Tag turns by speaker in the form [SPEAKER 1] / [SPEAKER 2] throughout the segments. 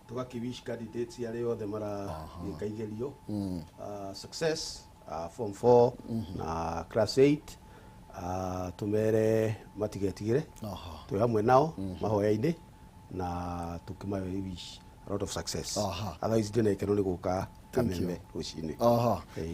[SPEAKER 1] Tũgakĩ wish candidates arĩa othe maragĩka igerio success, form 4 na class 8, tũmere matigetigĩre. Twĩ hamwe nao mahoya-inĩ na tũkĩma wish a lot of success. Otherwise ndĩna gĩkeno nĩ gũka
[SPEAKER 2] Thank you.
[SPEAKER 1] Kameme rũcinĩ.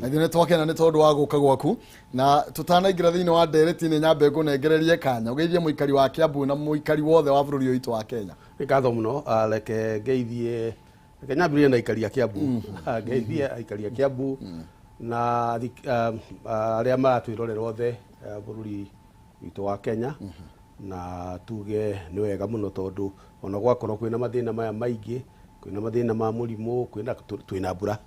[SPEAKER 2] Na ithuĩ nĩ twakena nĩ tondũ wa gũka gwaku. Na tũtanaingĩra thĩinĩ wa ndereti, nĩ nyambe ngũnengererie kanya ũgeithie mũikari wa Kiambu na mũikari wothe wa bũrũri ũyũ witũ wa Kenya.
[SPEAKER 1] Nĩ ngatho mũno. Reke ngeithie, reke nyambĩrĩrie na aikari a Kiambu. Ngeithie aikari a Kiambu na arĩa maratwĩrorera othe, bũrũri witũ wa Kenya, na tuge nĩ wega mũno tondũ ona gwakorwo kwĩna mathĩna maya maingĩ, kwĩna mathĩna ma mũrimũ, kwĩna twĩna mbura.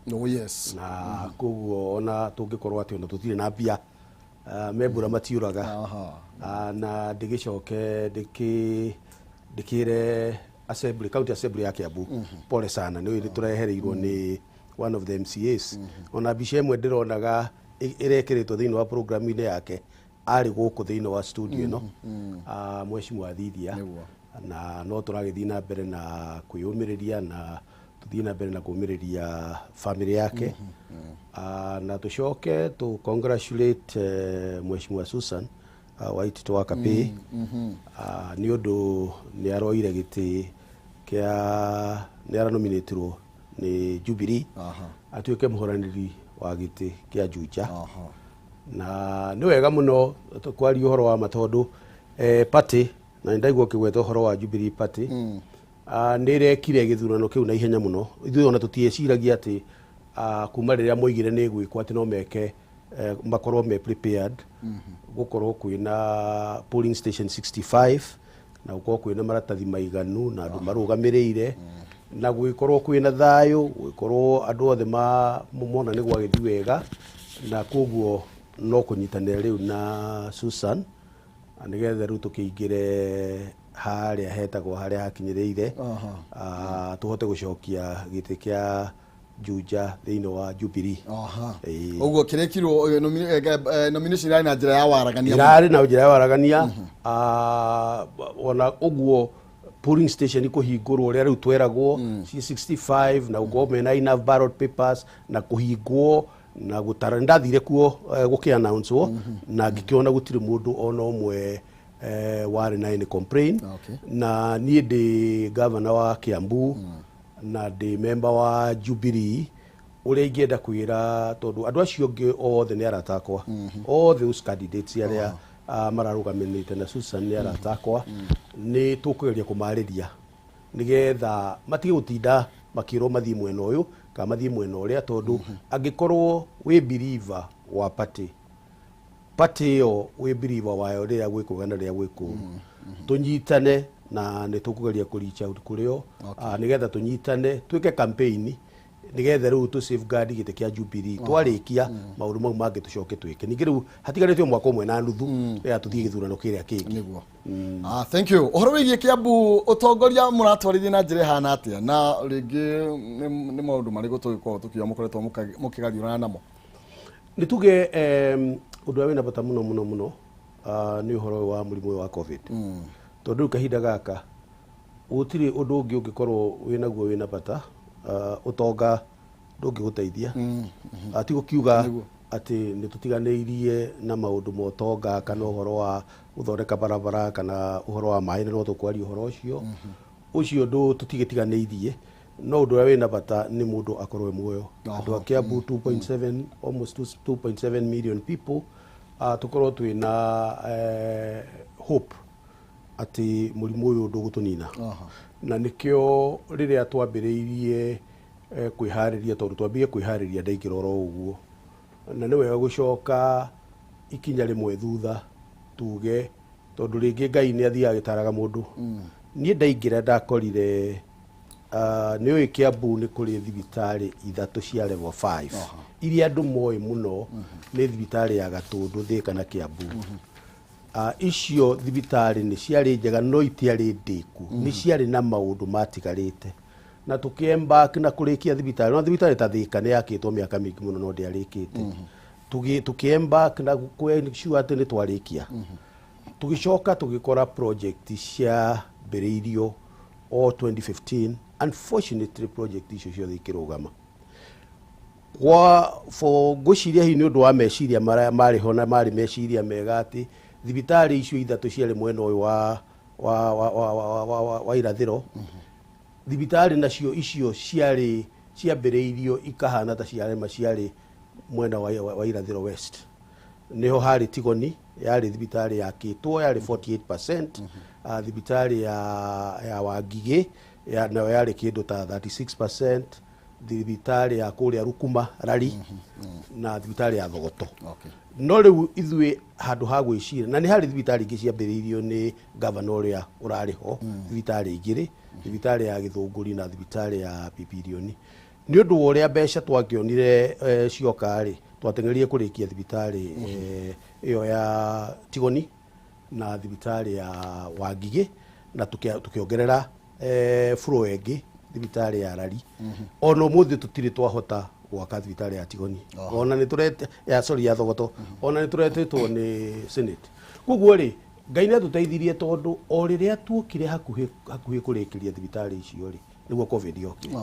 [SPEAKER 1] Na koguo ona tũngĩkorwo atĩ ona tũtirĩ na mbia, me mbura matiũraga. Na ndĩgĩcoke ndĩkĩre assembly, county assembly ya Kiambu pole sana, nĩ nĩ tũrehereirwo nĩ one of the MCAs. Ona mbica ĩmwe ndĩronaga ĩrekĩrĩtwo thĩinĩ wa program-inĩ yake arĩ gũkũ thĩinĩ wa studio ĩno, Mheshimiwa Thithia. Na no tũragĩthiĩ na mbere na kwĩyũmĩrĩria na tũthiĩ na mbere na kũmĩrĩria family yake. Na tũcoke tũ congratulate Mheshimiwa Susan Waititũ wa Kapĩ nĩ ũndũ nĩ aroire gĩtĩ kĩa, nĩ aranominatirwo nĩ Jubilee atuĩke mũhũranĩri wa gĩtĩ kĩa Juja. Na nĩ wega mũno kwaria ũhoro wa ma tondũ party, na nĩ ndaigua ũkĩgweta ũhoro wa Jubilee Party, nĩ ĩrekire gĩthurano kĩu na ihenya mũno. Ithuĩ ona tũtieciragia atĩ kuma rĩrĩa moigire nĩ ĩgwĩkwo atĩ no meke makorwo me prepared gũkorwo kwĩna polling station 65 na gũkorwo kwĩna maratathi maiganu na andũ marũgamĩrĩire na gwĩkorwo kwĩna thayũ, gwĩkorwo andũ othe mona nĩ gwagĩthiĩ wega. Na koguo no kũnyitanĩra rĩu na Susan na nĩgetha rĩu tũkĩingĩre harĩa hetagwo harĩa hakinyĩrĩire, tũhote gũcokia gĩtĩ kĩa Juja thĩinĩ wa Jubilee. Ĩĩ.
[SPEAKER 2] Ũguo kĩrekirwo nomination ĩrarĩ na njĩra ya waragania mũno.
[SPEAKER 1] Ĩrarĩ na njĩra ya waragania. Ona ũguo polling station kũhingũrwo ũrĩa rĩu tweragwo ci 65 na gũkorwo mena enough ballot papers na kũhingwo na gũtara, nĩ ndathire kuo gũkĩ announce na ngĩkĩona gũtirĩ mũndũ ona ũmwe warĩ na any complaint. Na niĩ ndĩ governor wa Kiambu na ndĩ member wa Jubilee, ũrĩa ingĩenda kwĩra tondũ andũ acio angĩ othe nĩ arata akwa, all those candidates arĩa mararũgamĩrĩte na Susan nĩ arata akwa, nĩ tũkũgeria kũmarĩria nĩgetha matige gũtinda makĩrwo mathiĩ mwena ũyũ kana mathiĩ mwena ũrĩa, tondũ angĩkorwo wĩ believer wa party, party ĩyo wĩ believer wayo rĩrĩa gwĩ kwega na rĩrĩa gwĩ kũũru, tũnyitane na nĩ tũkũgeria kũ reach out kũrĩ o nĩgetha tũnyitane twĩke campaign nĩgetha rĩu tũ safeguard gĩtĩ kĩa Jubilee. Twarĩkia maũndũ mau mangĩ tũcoke twĩke ningĩ. Rĩu hatigarĩte o mwaka ũmwe na nuthu rĩrĩa tũthiĩ gĩthurano kĩrĩa kĩngĩ.
[SPEAKER 2] Nĩguo. Thank you. Ũhoro wĩgiĩ Kiambu, ũtongoria mũratwarithia na njĩra ĩhana atĩa, na rĩngĩ nĩ maũndũ marĩkũ tũgĩkorwo tũkiuga mũkoretwo mũkĩgariũrana namo?
[SPEAKER 1] Nĩ tuge ũndũ ũrĩa wĩna bata mũno mũno mũno nĩ ũhoro ũyũ wa mũrimũ ũyũ wa COVID, tondũ rĩu kahinda gaka gũtirĩ ũndũ ũngĩ ũngĩkorwo wĩnaguo wĩna bata. Ũtonga ndũngĩgũteithia. Ti gũkiuga atĩ nĩ tũtiganĩirie na maũndũ ma ũtonga kana ũhoro wa gũthondeka barabara kana ũhoro wa maĩ, na no tũkwaria ũhoro ũcio ũcio ndũ tũtigĩtiganĩirie, no ũndũ ũrĩa wĩna bata nĩ mũndũ akorwo e muoyo. Andũ a Kiambu 2.7, almost 2.7 million people, tũkorwo twĩna hope atĩ mũrimũ ũyũ ndũgũtũnina. Na nĩkĩo rĩrĩa twambĩrĩirie kwĩharĩria, tondũ twambire kwĩharĩria ndaingĩra oro ũguo, na nĩ wega gũcoka ikinya rĩmwe thutha tuge, tondũ rĩngĩ Ngai nĩ athiaga agĩtaraga mũndũ. Niĩ ndaingĩra ndakorire nĩ ũĩ Kiambu nĩ kũrĩ thibitarĩ ithatũ cia level 5 iria andũ moĩ mũno, nĩ thibitarĩ ya Gatũndũ, Thĩka na Kiambu. Icio thibitarĩ nĩ ciarĩ njega no itiarĩ ndĩku, nĩ ciarĩ na maũndũ matigarĩte, na tũkĩembark na kũrĩkia thibitarĩ. No thibitarĩ ta Thĩka nĩ yakĩtwo mĩaka mĩingĩ mũno no ndĩarĩkĩte. Tũkĩembark na kũ ensure atĩ nĩ twarĩkia. Tũgĩcoka tũgĩkora project ciambĩrĩirio O 2015, unfortunately, project icio ciothe ikĩrũgama kwa for ngwĩciria hihi nĩ ũndũ wa meciria marĩa marĩ ho, na marĩ meciria mega atĩ thibitarĩ icio ithatũ ciarĩ mwena ũyũ wa irathĩro. Thibitarĩ nacio icio ciarĩ ciambĩrĩirio ikahana ta ciarema, ciarĩ mwena wa irathĩro, west, niho harĩ Tigoni, yarĩ thibitarĩ yakĩtwo yarĩ 48%. Thibitarĩ ya Wangigĩ nayo yarĩ kĩndũ ta 36%, thibitarĩ ya kũrĩa Rukuma Rari na thibitarĩ ya Thogoto. No rĩu ithuĩ handũ ha gwĩciria, na nĩ harĩ thibitarĩ ingĩ ciambĩrĩirio nĩ gavana ũrĩa ũrarĩ ho, thibitarĩ igĩrĩ, thibitarĩ ya Gĩthũngũri na thibitarĩ ya Pipirioni. Nĩ ũndũ wa ũrĩa mbeca twakĩonire cioka rĩ, twateng'erire kũrĩkia thibitarĩ ĩyo ya Tigoni na thibitarĩ ya Wangigĩ, na tũkĩongerera floor ĩngĩ thibitarĩ ya Rari. Ona ũmũthĩ tũtirĩ twahota gwaka thibitarĩ ya Tigoni, ona nĩ tũrete ya, sorry, ya Thogoto, ona nĩ tũretĩtwo nĩ Senate. Koguo rĩ, Ngai nĩ atũteithirie, tondũ o rĩrĩa tuokire hakuhĩ hakuhĩ kũrĩkĩria thibitarĩ icio rĩ, nĩguo COVID yokire.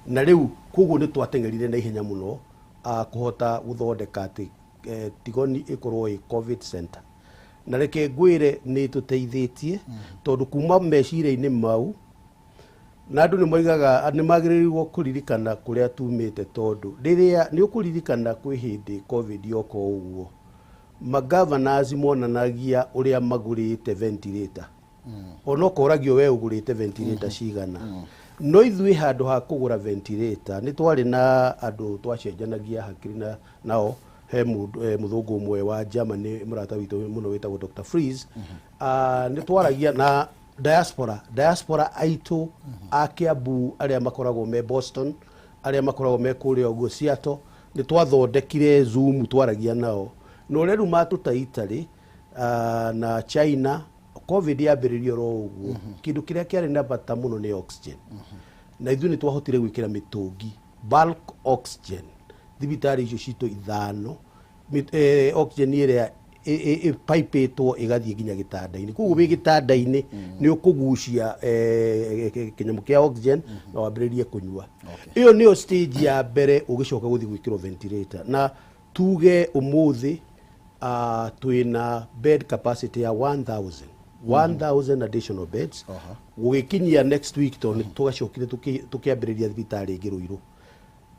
[SPEAKER 1] Na rĩu koguo nĩ twateng'erire na ihenya mũno kũhota gũthondeka atĩ Tigoni ĩkorwo ĩ COVID center. Na reke ngwĩre, nĩ tũteithĩtie, tondũ kuma meciria-inĩ mau, na andũ nĩ moigaga nĩ magĩrĩirwo kũririkana kũrĩa tumĩte, tondũ rĩrĩa nĩ ũkũririkana kwĩ hĩndĩ COVID yoka o ũguo, magovernors monanagia ũrĩa magũrĩte ventilator, ona ũkoragio we ũgũrĩte ventilator cigana. No ithuĩ handũ ha kũgũra ventilator, nĩ twarĩ na andũ twacenjanagia hakiri na nao. He mũndũ mũthũngũ ũmwe wa Germany, mũrata witũ mũno, wĩtagwo Dr. Freeze. Nĩ twaragia na diaspora aitũ a Kiambu, arĩa makoragwo me Boston, arĩa makoragwo me kũrĩa ũguo Seattle. Nĩ twathondekire Zoom, twaragia nao na ũrĩa rĩu matũta Italy na China. COVID yambĩrĩrio oro ũguo, kĩndũ kĩrĩa kĩarĩ na bata mũno nĩ oxygen, na ithuĩ nĩ twahotire gwĩkĩra mĩtũngi bulk oxygen thibitarĩ icio citũ ithano. Oxygen ĩrĩa ĩpaipĩtwo ĩgathiĩ nginya gĩtanda-inĩ, koguo wĩ gĩtanda-inĩ nĩ ũkũgucia kĩnyamũ kĩa oxygen na wambĩrĩrie kũnyua. Ĩyo nĩyo stage ya mbere ũgĩcoka gũthiĩ gwĩkĩrwo ventilator. Na tuge ũmũthĩ twĩna bed capacity ya 1000 1000 additional beds gũgĩkinyia next week, tondũ nĩ tũgacokire tũkĩambĩrĩria thibitarĩ ĩngĩ Ruiru.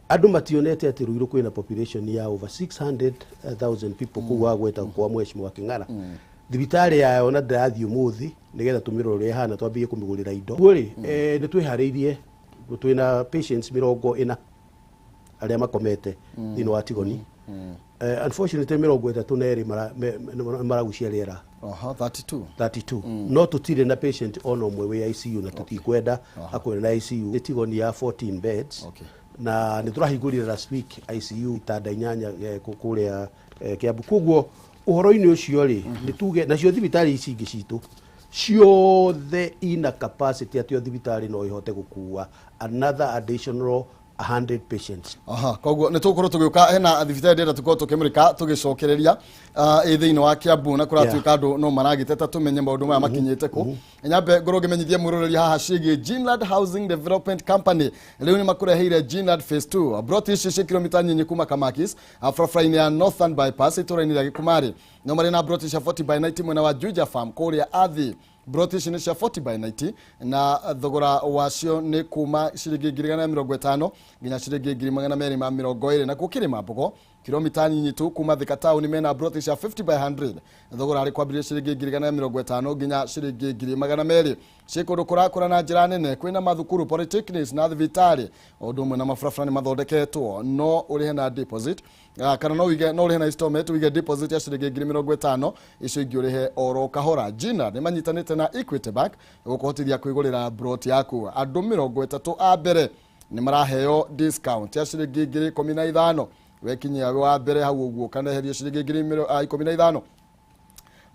[SPEAKER 1] Andũ mationete atĩ Ruiru kwĩna population ya over 600,000 people kũu wagweta kwa Mheshimiwa Kĩng'ara. Thibitarĩ yayo na ndĩrathiĩ ũmũthĩ nĩgetha tũmĩrore ũrĩa ĩhana, twambie kũmĩgũrĩra indo. Guo rĩ, nĩ twĩharĩirie. Twĩna patients 40 arĩa makomete thĩinĩ wa Tigoni. Unfortunately 32 maragucia rĩera.
[SPEAKER 2] 32.
[SPEAKER 1] 32, no tũtirĩ na patient ona ũmwe wĩ ICU, na tũtikwenda akorwo na ICU. Nĩ Tigoni ya 14 beds. Na nĩ tũrahingũrire last week ICU itanda inyanya kũrĩa Kiambu. Koguo ũhoro-inĩ ũcio rĩ, nĩ tuge nacio thibitarĩ ici ingĩ citũ ciothe ina capacity atĩ o thibitarĩ no ĩhote gũkua another additional 100 patients.
[SPEAKER 2] Aha, koguo nä tågåkorwo tå gä å ka hena thibitarä ndĩrenda tũkorwo tũkĩmũrĩka tũgĩcokereria ĩ thĩinĩ wa Kiambu, na kũratuĩka andũ no maragĩteta tũmenye maũndũ maya makinyĩte kũ. Nyambe ngorwo ngĩmenyithia mwĩroreri haha ciĩgiĩ Ginland Housing Development Company. Rĩu nĩ makũreheire Ginland Phase 2. Broti ici ciĩ kilomita nyinyi kuma Kamakis, barabara-inĩ ya Northern Bypass, itũra-inĩ rĩa Gĩkumarĩ. No marĩ na broti cia 40 by 90 mwena wa Juja Farm kũrĩa Athi. Broti ici nĩ cia 40 by 90, na thogora wacio nĩ kuma ciringi 150,000 nginya ciringi 220,000. Nakuo Kĩrĩma Mbogo, kilomita nyinyi tu kuma Thika taũni, mena broti cia 50 by 100, thogora arĩ kwambĩrĩria ciringi 150,000 nginya ciringi 200,000. Ciĩ kũndũ kũrakũra na njĩra nene, kwĩna mathukuru, polytechnics na thibitarĩ, o ũndũ ũmwe na mabarabara nĩ mathondeketwo. No ũrĩhe na deposit, kana no wige, no ũrĩhe na installment, wige deposit ya ciringi 50,000, icio ingĩ ũrĩhe oro kahora. Jina nĩ manyitanĩte na Equity Bank gũkũhotithia kwĩgũrĩra broti yaku. Andũ 30 a mbere nĩ maraheo discount ya ciringi 15,000. Wekinyia wĩ wa mbere hau ũguo, kaneherio ciringi 15,000.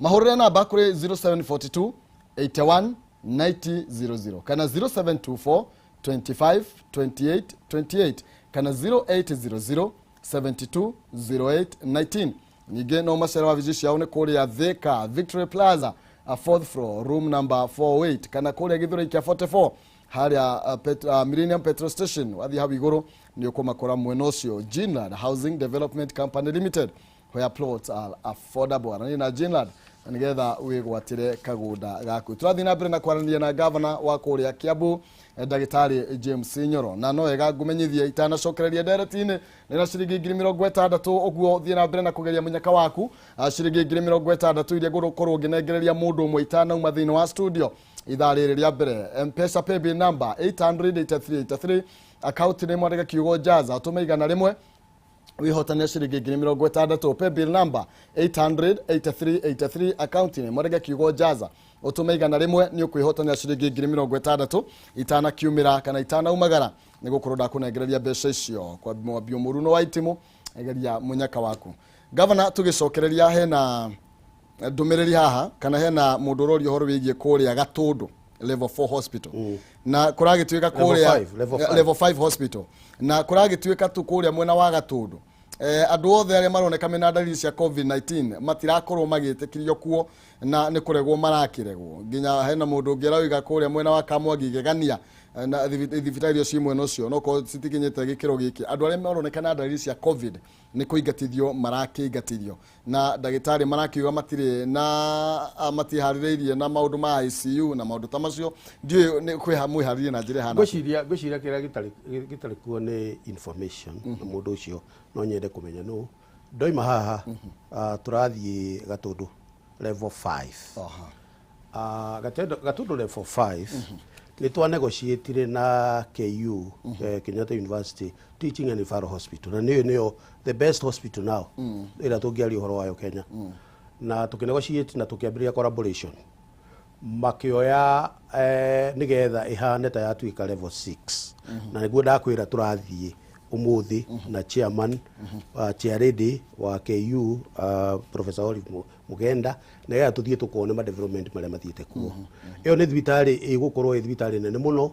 [SPEAKER 2] Mahũrĩre namba kũrĩ 0742 81 9000 kana 0724 25 28 28 kana 0800 72 08 19. Ningĩ no macera wabici ciao nĩ kũrĩa Thika, Victory Plaza. Fourth floor, room number 48, kana kũrĩa Gĩthũrai kĩa 44 harĩa Millennium Petrol Station, wathiĩ hau igũrũ nĩ ũkũmakora mwena ũcio. Ginland Housing Development Company Limited, where plots are affordable. Na niĩ na Ginland na nĩgetha wĩgwatĩre kagũnda gaku. Tũrathiĩ na mbere na kwaranĩria na gavana wa kũrĩa Kiambu, ndagĩtarĩ James Nyoro, na no wega ngũmenyithie itanacokereria ndereti-inĩ nĩ na ciringi 60,000. Ũguo thiĩ na mbere na kũgeria mũnyaka waku. Ciringi 60,000 iria ngũkorwo ngĩnengereria mũndũ ũmwe itanauma thĩinĩ wa studio ithaa rĩrĩ rĩa mbere. Mpesa paybill number 88383, account nĩ mwandĩka kiugo "Jaza", ũtũme 100, wihotania ciringi 60,000. Paybill number 88383, account nĩ mwandĩke kiugo "Jaza", ũtũme 100, nĩ ũkwĩhotania ciringi 60,000 itanakiumĩra kana itanaumagara, nĩ gũkorwo ndakũnengereria mbeca icio kwa mwambio mũru no wa itimũ. Geria mũnyaka waku. Gavana, tũgĩcokereria, hena ndũmĩrĩri haha kana hena mũndũ ũroria ũhoro wĩgiĩ kũrĩa Gatũndũ level 4 hospital na kũragĩtuĩka
[SPEAKER 1] Level
[SPEAKER 2] kũrĩa
[SPEAKER 1] five, level five.
[SPEAKER 2] Level 5 hospital, na kũragĩtuĩka tu kũrĩa mwena wa Gatũndũ, andũ othe arĩa maroneka mena dalili cia COVID-19 matirakorwo magĩtĩkĩrio kuo na nĩ kũregwo marakĩregwo. Nginya hena mũndũ ũngĩ arauga kũrĩa mwena wa Kamwangi Igegania, na thibitarĩ iria ciĩ mwena ũcio no korwo citikinyĩte gĩkĩro gĩkĩ, andũ arĩa maroneka na dalili cia COVID nĩ kũingatithio marakĩingatithio, na ndagĩtarĩ marakiuga matirĩ na matiharĩrĩirie na maũndũ ma ICU na maũndũ ta macio. Ndiũĩ nĩ kwĩha mwĩharĩrie na njĩra ĩhana.
[SPEAKER 1] Ngwĩciria kĩrĩa gĩtarĩ kuo nĩ information, na mũndũ ũcio no nyende kũmenya nũ. Ndoima haha, tũrathiĩ Gatũndũ level 5. Gatũndũ level 5 nĩ twa negotiatire na KU, Kenyatta University Teaching and Referral Hospital, na nĩyo the best hospital now ĩrĩa tũngĩaria ũhoro wayo Kenya, na tũkĩnegotiate na tũkĩambĩrĩria collaboration, makĩoya nĩgetha ĩhane ta yatuĩka level 6, na nĩguo ndakwĩra tũrathiĩ ũmũthĩ na chairman, chair lady wa KU, Professor Olive Mugenda, nĩgetha tũthiĩ tũkone ma development marĩa mathiĩte kuo. Ĩyo nĩ thibitarĩ ĩgũkorwo ĩ thibitarĩ nene mũno,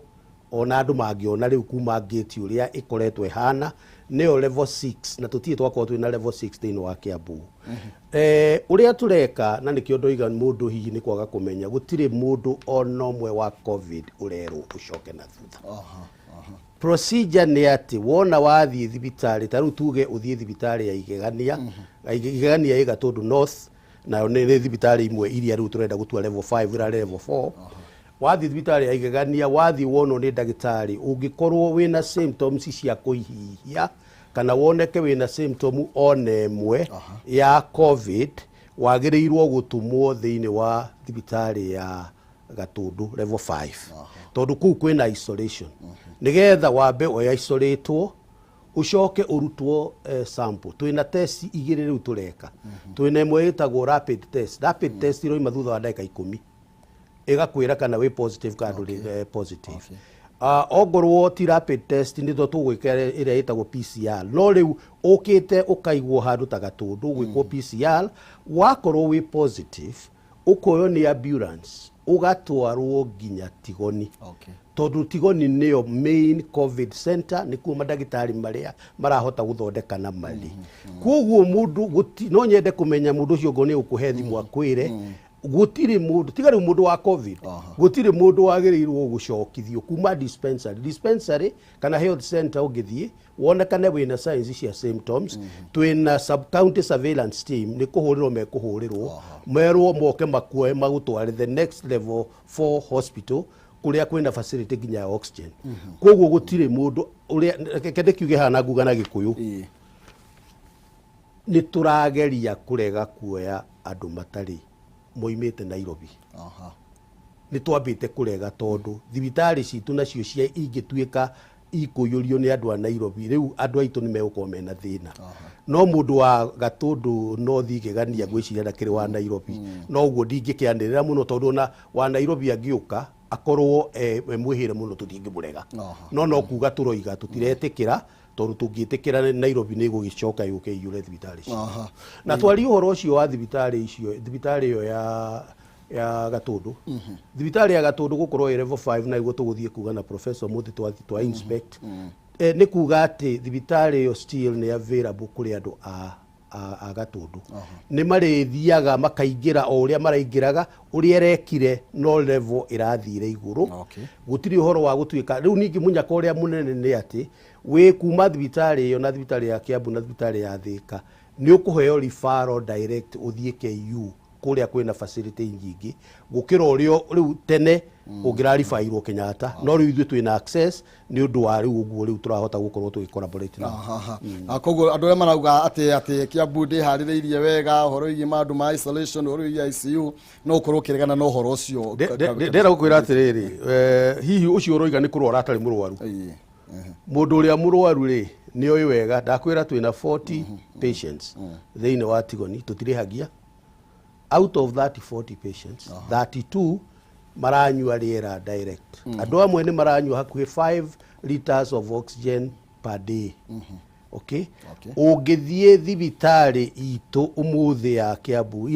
[SPEAKER 1] ona andũ mangĩona rĩu kuma gate ũrĩa ĩkoretwo ĩhana, nĩyo level 6, na tũtirĩ twakorwo twĩna level 6 thĩinĩ wa Kiambu. Ũrĩa tũreka, na nĩkĩo ndoiga mũndũ hihi nĩ kwaga kũmenya, gũtirĩ mũndũ ona ũmwe wa COVID ũrerwo ũcoke na thutha. Procedure nĩ atĩ wona wathiĩ thibitarĩ, ta rĩu tuge ũthiĩ thibitarĩ ya Igegania, Igegania ĩ Gatũndũ North, nayo nĩ thibitarĩ imwe iria rĩu tũrenda gũtua level 5, ĩrarĩ level 4. Wathiĩ thibitarĩ ya Igegania, wathiĩ wonwo nĩ ndagĩtarĩ, ũngĩkorwo wĩna symptoms cia kũihihia kana woneke wĩna symptom ona ĩmwe ya COVID, wagĩrĩirwo gũtũmwo thĩinĩ wa thibitarĩ ya Gatũndũ level 5, tondũ kũu kwĩna isolation, nĩgetha wambe ũisolatwo, ũcoke ũrutwo sample. Twĩna test igĩrĩ rĩu tũreka. Twĩna ĩmwe ĩtagwo rapid test. Rapid test ĩroima thutha wa ndagĩka 10, ĩgakwĩra kana wĩ positive kana ndũrĩ positive. Ongorwo ti rapid test, nĩ tũgwĩka ĩrĩa ĩtagwo PCR, no rĩu ũkĩte ũkaigwo handũ ta Gatũndũ gwĩkwo PCR, wakorwo wĩ positive, ũkoywo nĩ ambulance ũgatwarwo nginya Tigoni, tondũ Tigoni nĩyo main COVID center, nĩkuo mandagĩtarĩ marĩa marahota gũthondeka na marĩ koguo mũndũ no nyende kũmenya mũndũ ũcio ngo nĩ ũkũhe thimũ akwĩre gũtirĩ mũndũ, tiga rĩu mũndũ wa COVID, gũtirĩ mũndũ wagĩrĩirwo gũcokithio kuma dispensary kana health center. Ũngĩthiĩ wonekane wĩna signs cia symptoms, twĩna sub county surveillance team, nĩ kũhũrĩrwo mekũhũrĩrwo, merwo moke makuoe magũtware the next level 4 hospital, kũrĩa kwĩna facility nginya ya oxygen. Koguo gũtirĩ mũndũ ũrĩa, reke ndĩkiuge haha na nguga na Gĩkũyũ, nĩ tũrageria kũrega kuoya andũ matarĩ moimĩte Nairobi. Nĩ twambĩte kũrega tondũ thibitarĩ citũ nacio cia ingĩtuĩka ikũiyũrio nĩ andũ a Nairobi, rĩu andũ aitũ nĩ megũkorwo mena thĩna. No mũndũ wa Gatũndũ no thiĩ Igegania, ngwĩciria ndakĩrĩ wa Nairobi, no ũguo ndingĩkĩanĩrĩra mũno, tondũ ona wa Nairobi angĩũka akorwo e mwĩhĩre mũno, tũtingĩmũrega. No kuga tũroiga tũtiretĩkĩra, tondũ tũngĩtĩkĩra Nairobi nĩ ĩgũgĩcoka yũke iyũre thibitarĩ citũ. Na twarie ũhoro ũcio wa thibitarĩ icio, thibitarĩ ĩyo ya Gatũndũ, thibitarĩ ya Gatũndũ gũkorwo ĩ level 5, na nĩguo tũgũthiĩ kuga na professor mũthĩ twathiĩ twa inspect, nĩ kuga atĩ thibitarĩ ĩyo still nĩ available kũrĩ andũ a a Gatũndũ nĩ marĩthiaga makaingĩra o ũrĩa maraingĩraga, ũrĩa ĩrekire no level ĩrathire igũrũ. Gũtirĩ ũhoro wa gũtuĩka rĩu. Ningĩ mũnyaka ũrĩa mũnene nĩ atĩ wĩ kuma thibitarĩ ĩyo na thibitarĩ ya Kiambu na thibitarĩ ya Thĩka, nĩ ũkũheo referral direct ũthiĩ KU kũrĩa kwĩna facility nyingĩ gũkĩra ũrĩa rĩu tene ũngĩraribairwo Kenyatta. No rĩu ithuĩ twĩna access nĩ ũndũ wa rĩu ũguo rĩu tũrahota gũkorwo tũgĩ collaborate nao.
[SPEAKER 2] Aha. Koguo andũ arĩa marauga atĩ Kiambu ndĩharĩrĩirie wega ũhoro wĩgiĩ maũndũ ma isolation, ũhoro wĩgiĩ ICU, no ũkorwo ũkĩregana na ũhoro ũcio.
[SPEAKER 1] Ndĩrenda gũkwĩra atĩrĩrĩ, hihi ũcio ũroiga nĩ kũrwara atarĩ mũrwaru. Mũndũ ũrĩa mũrwaru rĩ, nĩ oĩ wega. Ndakwĩra twĩna 40 patients thĩinĩ wa Tigoni, tũtirĩhagia. Out of that 40 patients, 32 maranyua rĩera direct. Andũ amwe nĩ maranyua hakuhĩ 5 liters of oxygen per day, okay? Ũngĩthiĩ thibitarĩ itũ ũmũthĩ ya Kiambu,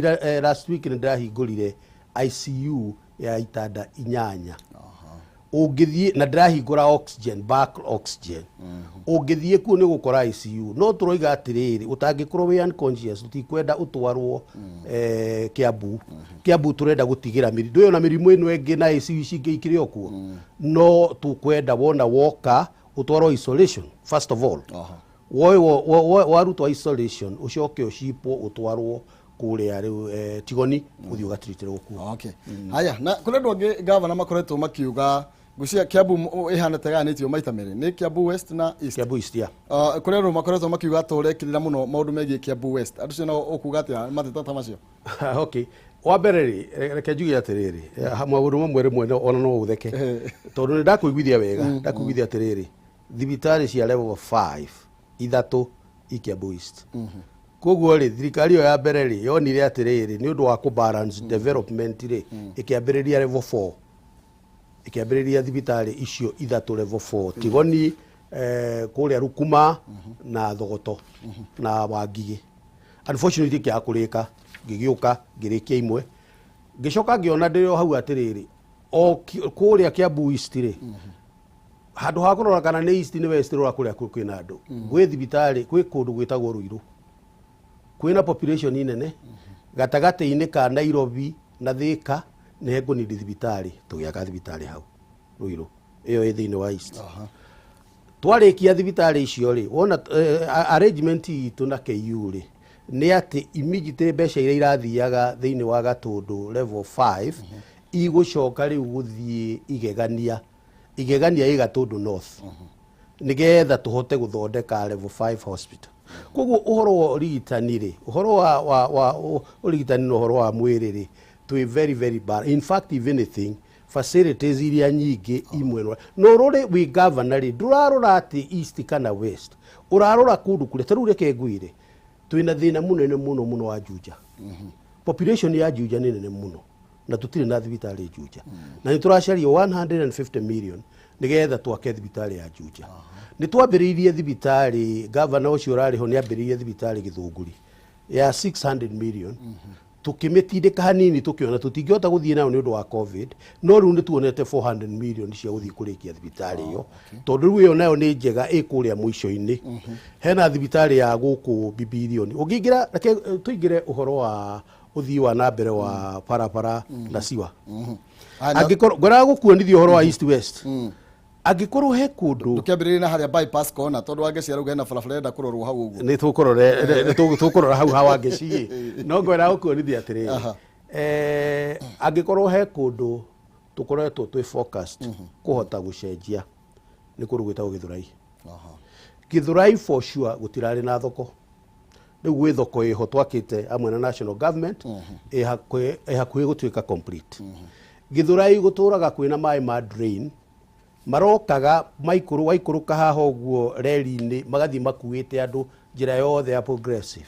[SPEAKER 1] last week nĩ ndĩrahingũrire ICU ya itanda 8. Ũngĩthiĩ na ndĩrahingũra oxygen, back oxygen, ũngĩthiĩ kuo nĩ ũgũkora ICU. No tũroiga atĩrĩrĩ, ũtangĩkorwo wĩ unconscious, tũtikwenda ũtwarwo Kiambu. Kiambu tũrenda gũtigĩra mĩrimũ ndũyũ na mĩrimũ ĩno ĩngĩ na ICU ici ingĩ ikĩrĩ o kuo. No tũkwenda wona woka ũtwarwo isolation first of all. Warutwo isolation, ũcoke ũcipwo ũtwarwo kũrĩa rĩu Tigoni, ũthiĩ ũgatreatĩrwo kuo.
[SPEAKER 2] Okay. Haya, na kũrĩ andũ angĩ, gavana, makoretwo makiuga ngwĩciria Kiambu ĩhana ta ĩgayanĩtio maita merĩ, nĩ Kiambu West na East.
[SPEAKER 1] Kiambu East, yeah.
[SPEAKER 2] Kũrĩ andũ makoretwo makiuga atĩ ũrekĩrĩra mũno maũndũ megiĩ Kiambu West. Andũ acio nao ũkuga atĩa mateta ta macio?
[SPEAKER 1] Okay, wa mbere rĩ, reke njuge atĩrĩrĩ, maũndũ mamwe rĩmwe ona no ũtheke tondũ nĩ ndakũiguithia wega. Ndakũiguithia atĩrĩrĩ, thibitarĩ cia level 5 ithatũ i Kiambu East. Koguo rĩ, thirikari ĩyo ya mbere rĩ, yonire atĩrĩrĩ, nĩ ũndũ wa kũ balance development rĩ, ĩkĩambĩrĩria level 4, ĩkĩambĩrĩria thibitarĩ icio ithatũ level 4, Tigoni, kũrĩa Rukuma na Thogoto na Wangigĩ. Unfortunately kĩaga kũrĩka, ngĩgĩũka ngĩrĩkia imwe, ngĩcoka ngĩona ndĩ o hau atĩrĩrĩ, o kũrĩa Kiambu East rĩ, handũ ha kũrora kana nĩ East nĩ West, rora kũrĩa kwĩna andũ, gwĩ thibitarĩ gwĩ kũndũ gwĩtagwo Ruiru, kwĩna population nene gatagatĩ-inĩ ka Nairobi na Thika, nĩ hekũnindi thibitarĩ. Tũgĩaka thibitarĩ hau Ruiru, ĩyo ĩ thĩinĩ wa East. Twarĩkia thibitarĩ icio rĩ, wona arrangement itũ na KU rĩ, nĩ atĩ immediately mbeca iria irathiaga thĩinĩ wa Gatũndũ level 5 igũcoka rĩu gũthiĩ Igegania. Igegania ĩ Gatũndũ North, nĩgetha tũhote gũthondeka level 5 hospital. Koguo ũhoro wa ũrigitani rĩ, ũhoro wa ũrigitani na ũhoro wa mwĩrĩ rĩ, twĩ very very bad. In fact, if anything, facilities iria nyingĩ imwe no rũrĩ wĩ governor rĩ, ndũrarora atĩ East kana West, ũrarora kũndũ kũrĩa. Ta rĩu reke ngwĩre, twĩna thĩna mũnene mũno mũno wa Juja. Population ya Juja nĩ nene mũno na tũtirĩ na thibitarĩ Juja, na nĩ tũracaria 150 million nĩgetha twake thibitarĩ ya Juja. Nĩ twambĩrĩirie thibitarĩ, gavana ũcio ũrarĩ ho nĩ ambĩrĩirie thibitarĩ Gĩthũngũri ya 600 million. Tukĩmĩtindĩka hanini, tũkĩona tũtingĩhota gũthiĩ nayo nĩ ũndũ wa COVID, no rĩu nĩ tuonete 400 million cia gũthiĩ kũrĩkia thibitarĩ ĩyo, tondũ rĩu ĩyo nayo nĩ njega, ĩ kũrĩa mũico-inĩ. Hena thibitarĩ ya gũkũ Bibilioni ũngĩingĩra. Reke tũingĩre ũhoro wa ũthii wa na mbere wa barabara na siwa. Angĩkorwo ngweraga gũkuonithia ũhoro wa East West, angĩkorwo he kũndũ
[SPEAKER 2] Ndũkĩambĩrĩrie na harĩa bypass kona, tondũ Wangeci arauga hena barabara ĩrenda kũrorwo hau ũguo.
[SPEAKER 1] Nĩ tũkũrora, nĩ tũkũrora hau ha Wangeci, no ngwenda gũkuonithia atĩrĩrĩ, angĩkorwo he kũndũ tũkoretwo twĩ focused kũhota gũcenjia, nĩ kũndũ gwĩtagwo Gĩthũrai. Gĩthũrai for sure gũtirarĩ na thoko. Rĩu gwĩ thoko ĩho twakĩte hamwe na national government, ĩ hakuhĩ gũtuĩka complete. Gĩthũrai gũtũraga kwĩna maĩ ma drain marokaga maikũrũ, waikũrũka haha ũguo reri-inĩ, magathiĩ makuĩte andũ njĩra yothe ya Progressive.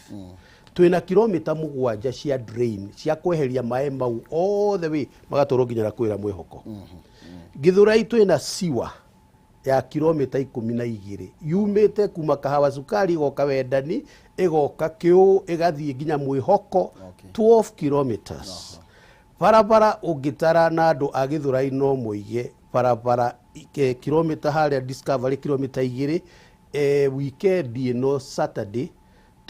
[SPEAKER 1] Twĩna kilomita 7 cia drain cia kweheria maĩ mau all the way magatwarwo nginya na kwĩra Mwĩhoko. Gĩthũrai twĩna siwa ya kilomita 12 yumĩte kuma Kahawa Cukari, ĩgoka Wendani, ĩgoka Kĩũ, ĩgathiĩ nginya Mwĩhoko. 12 kilometers barabara ũngĩtara na andũ a Gĩthũrai no moige barabara kilomita harĩa Discovery, kilomita 2. Weekend ĩno Saturday.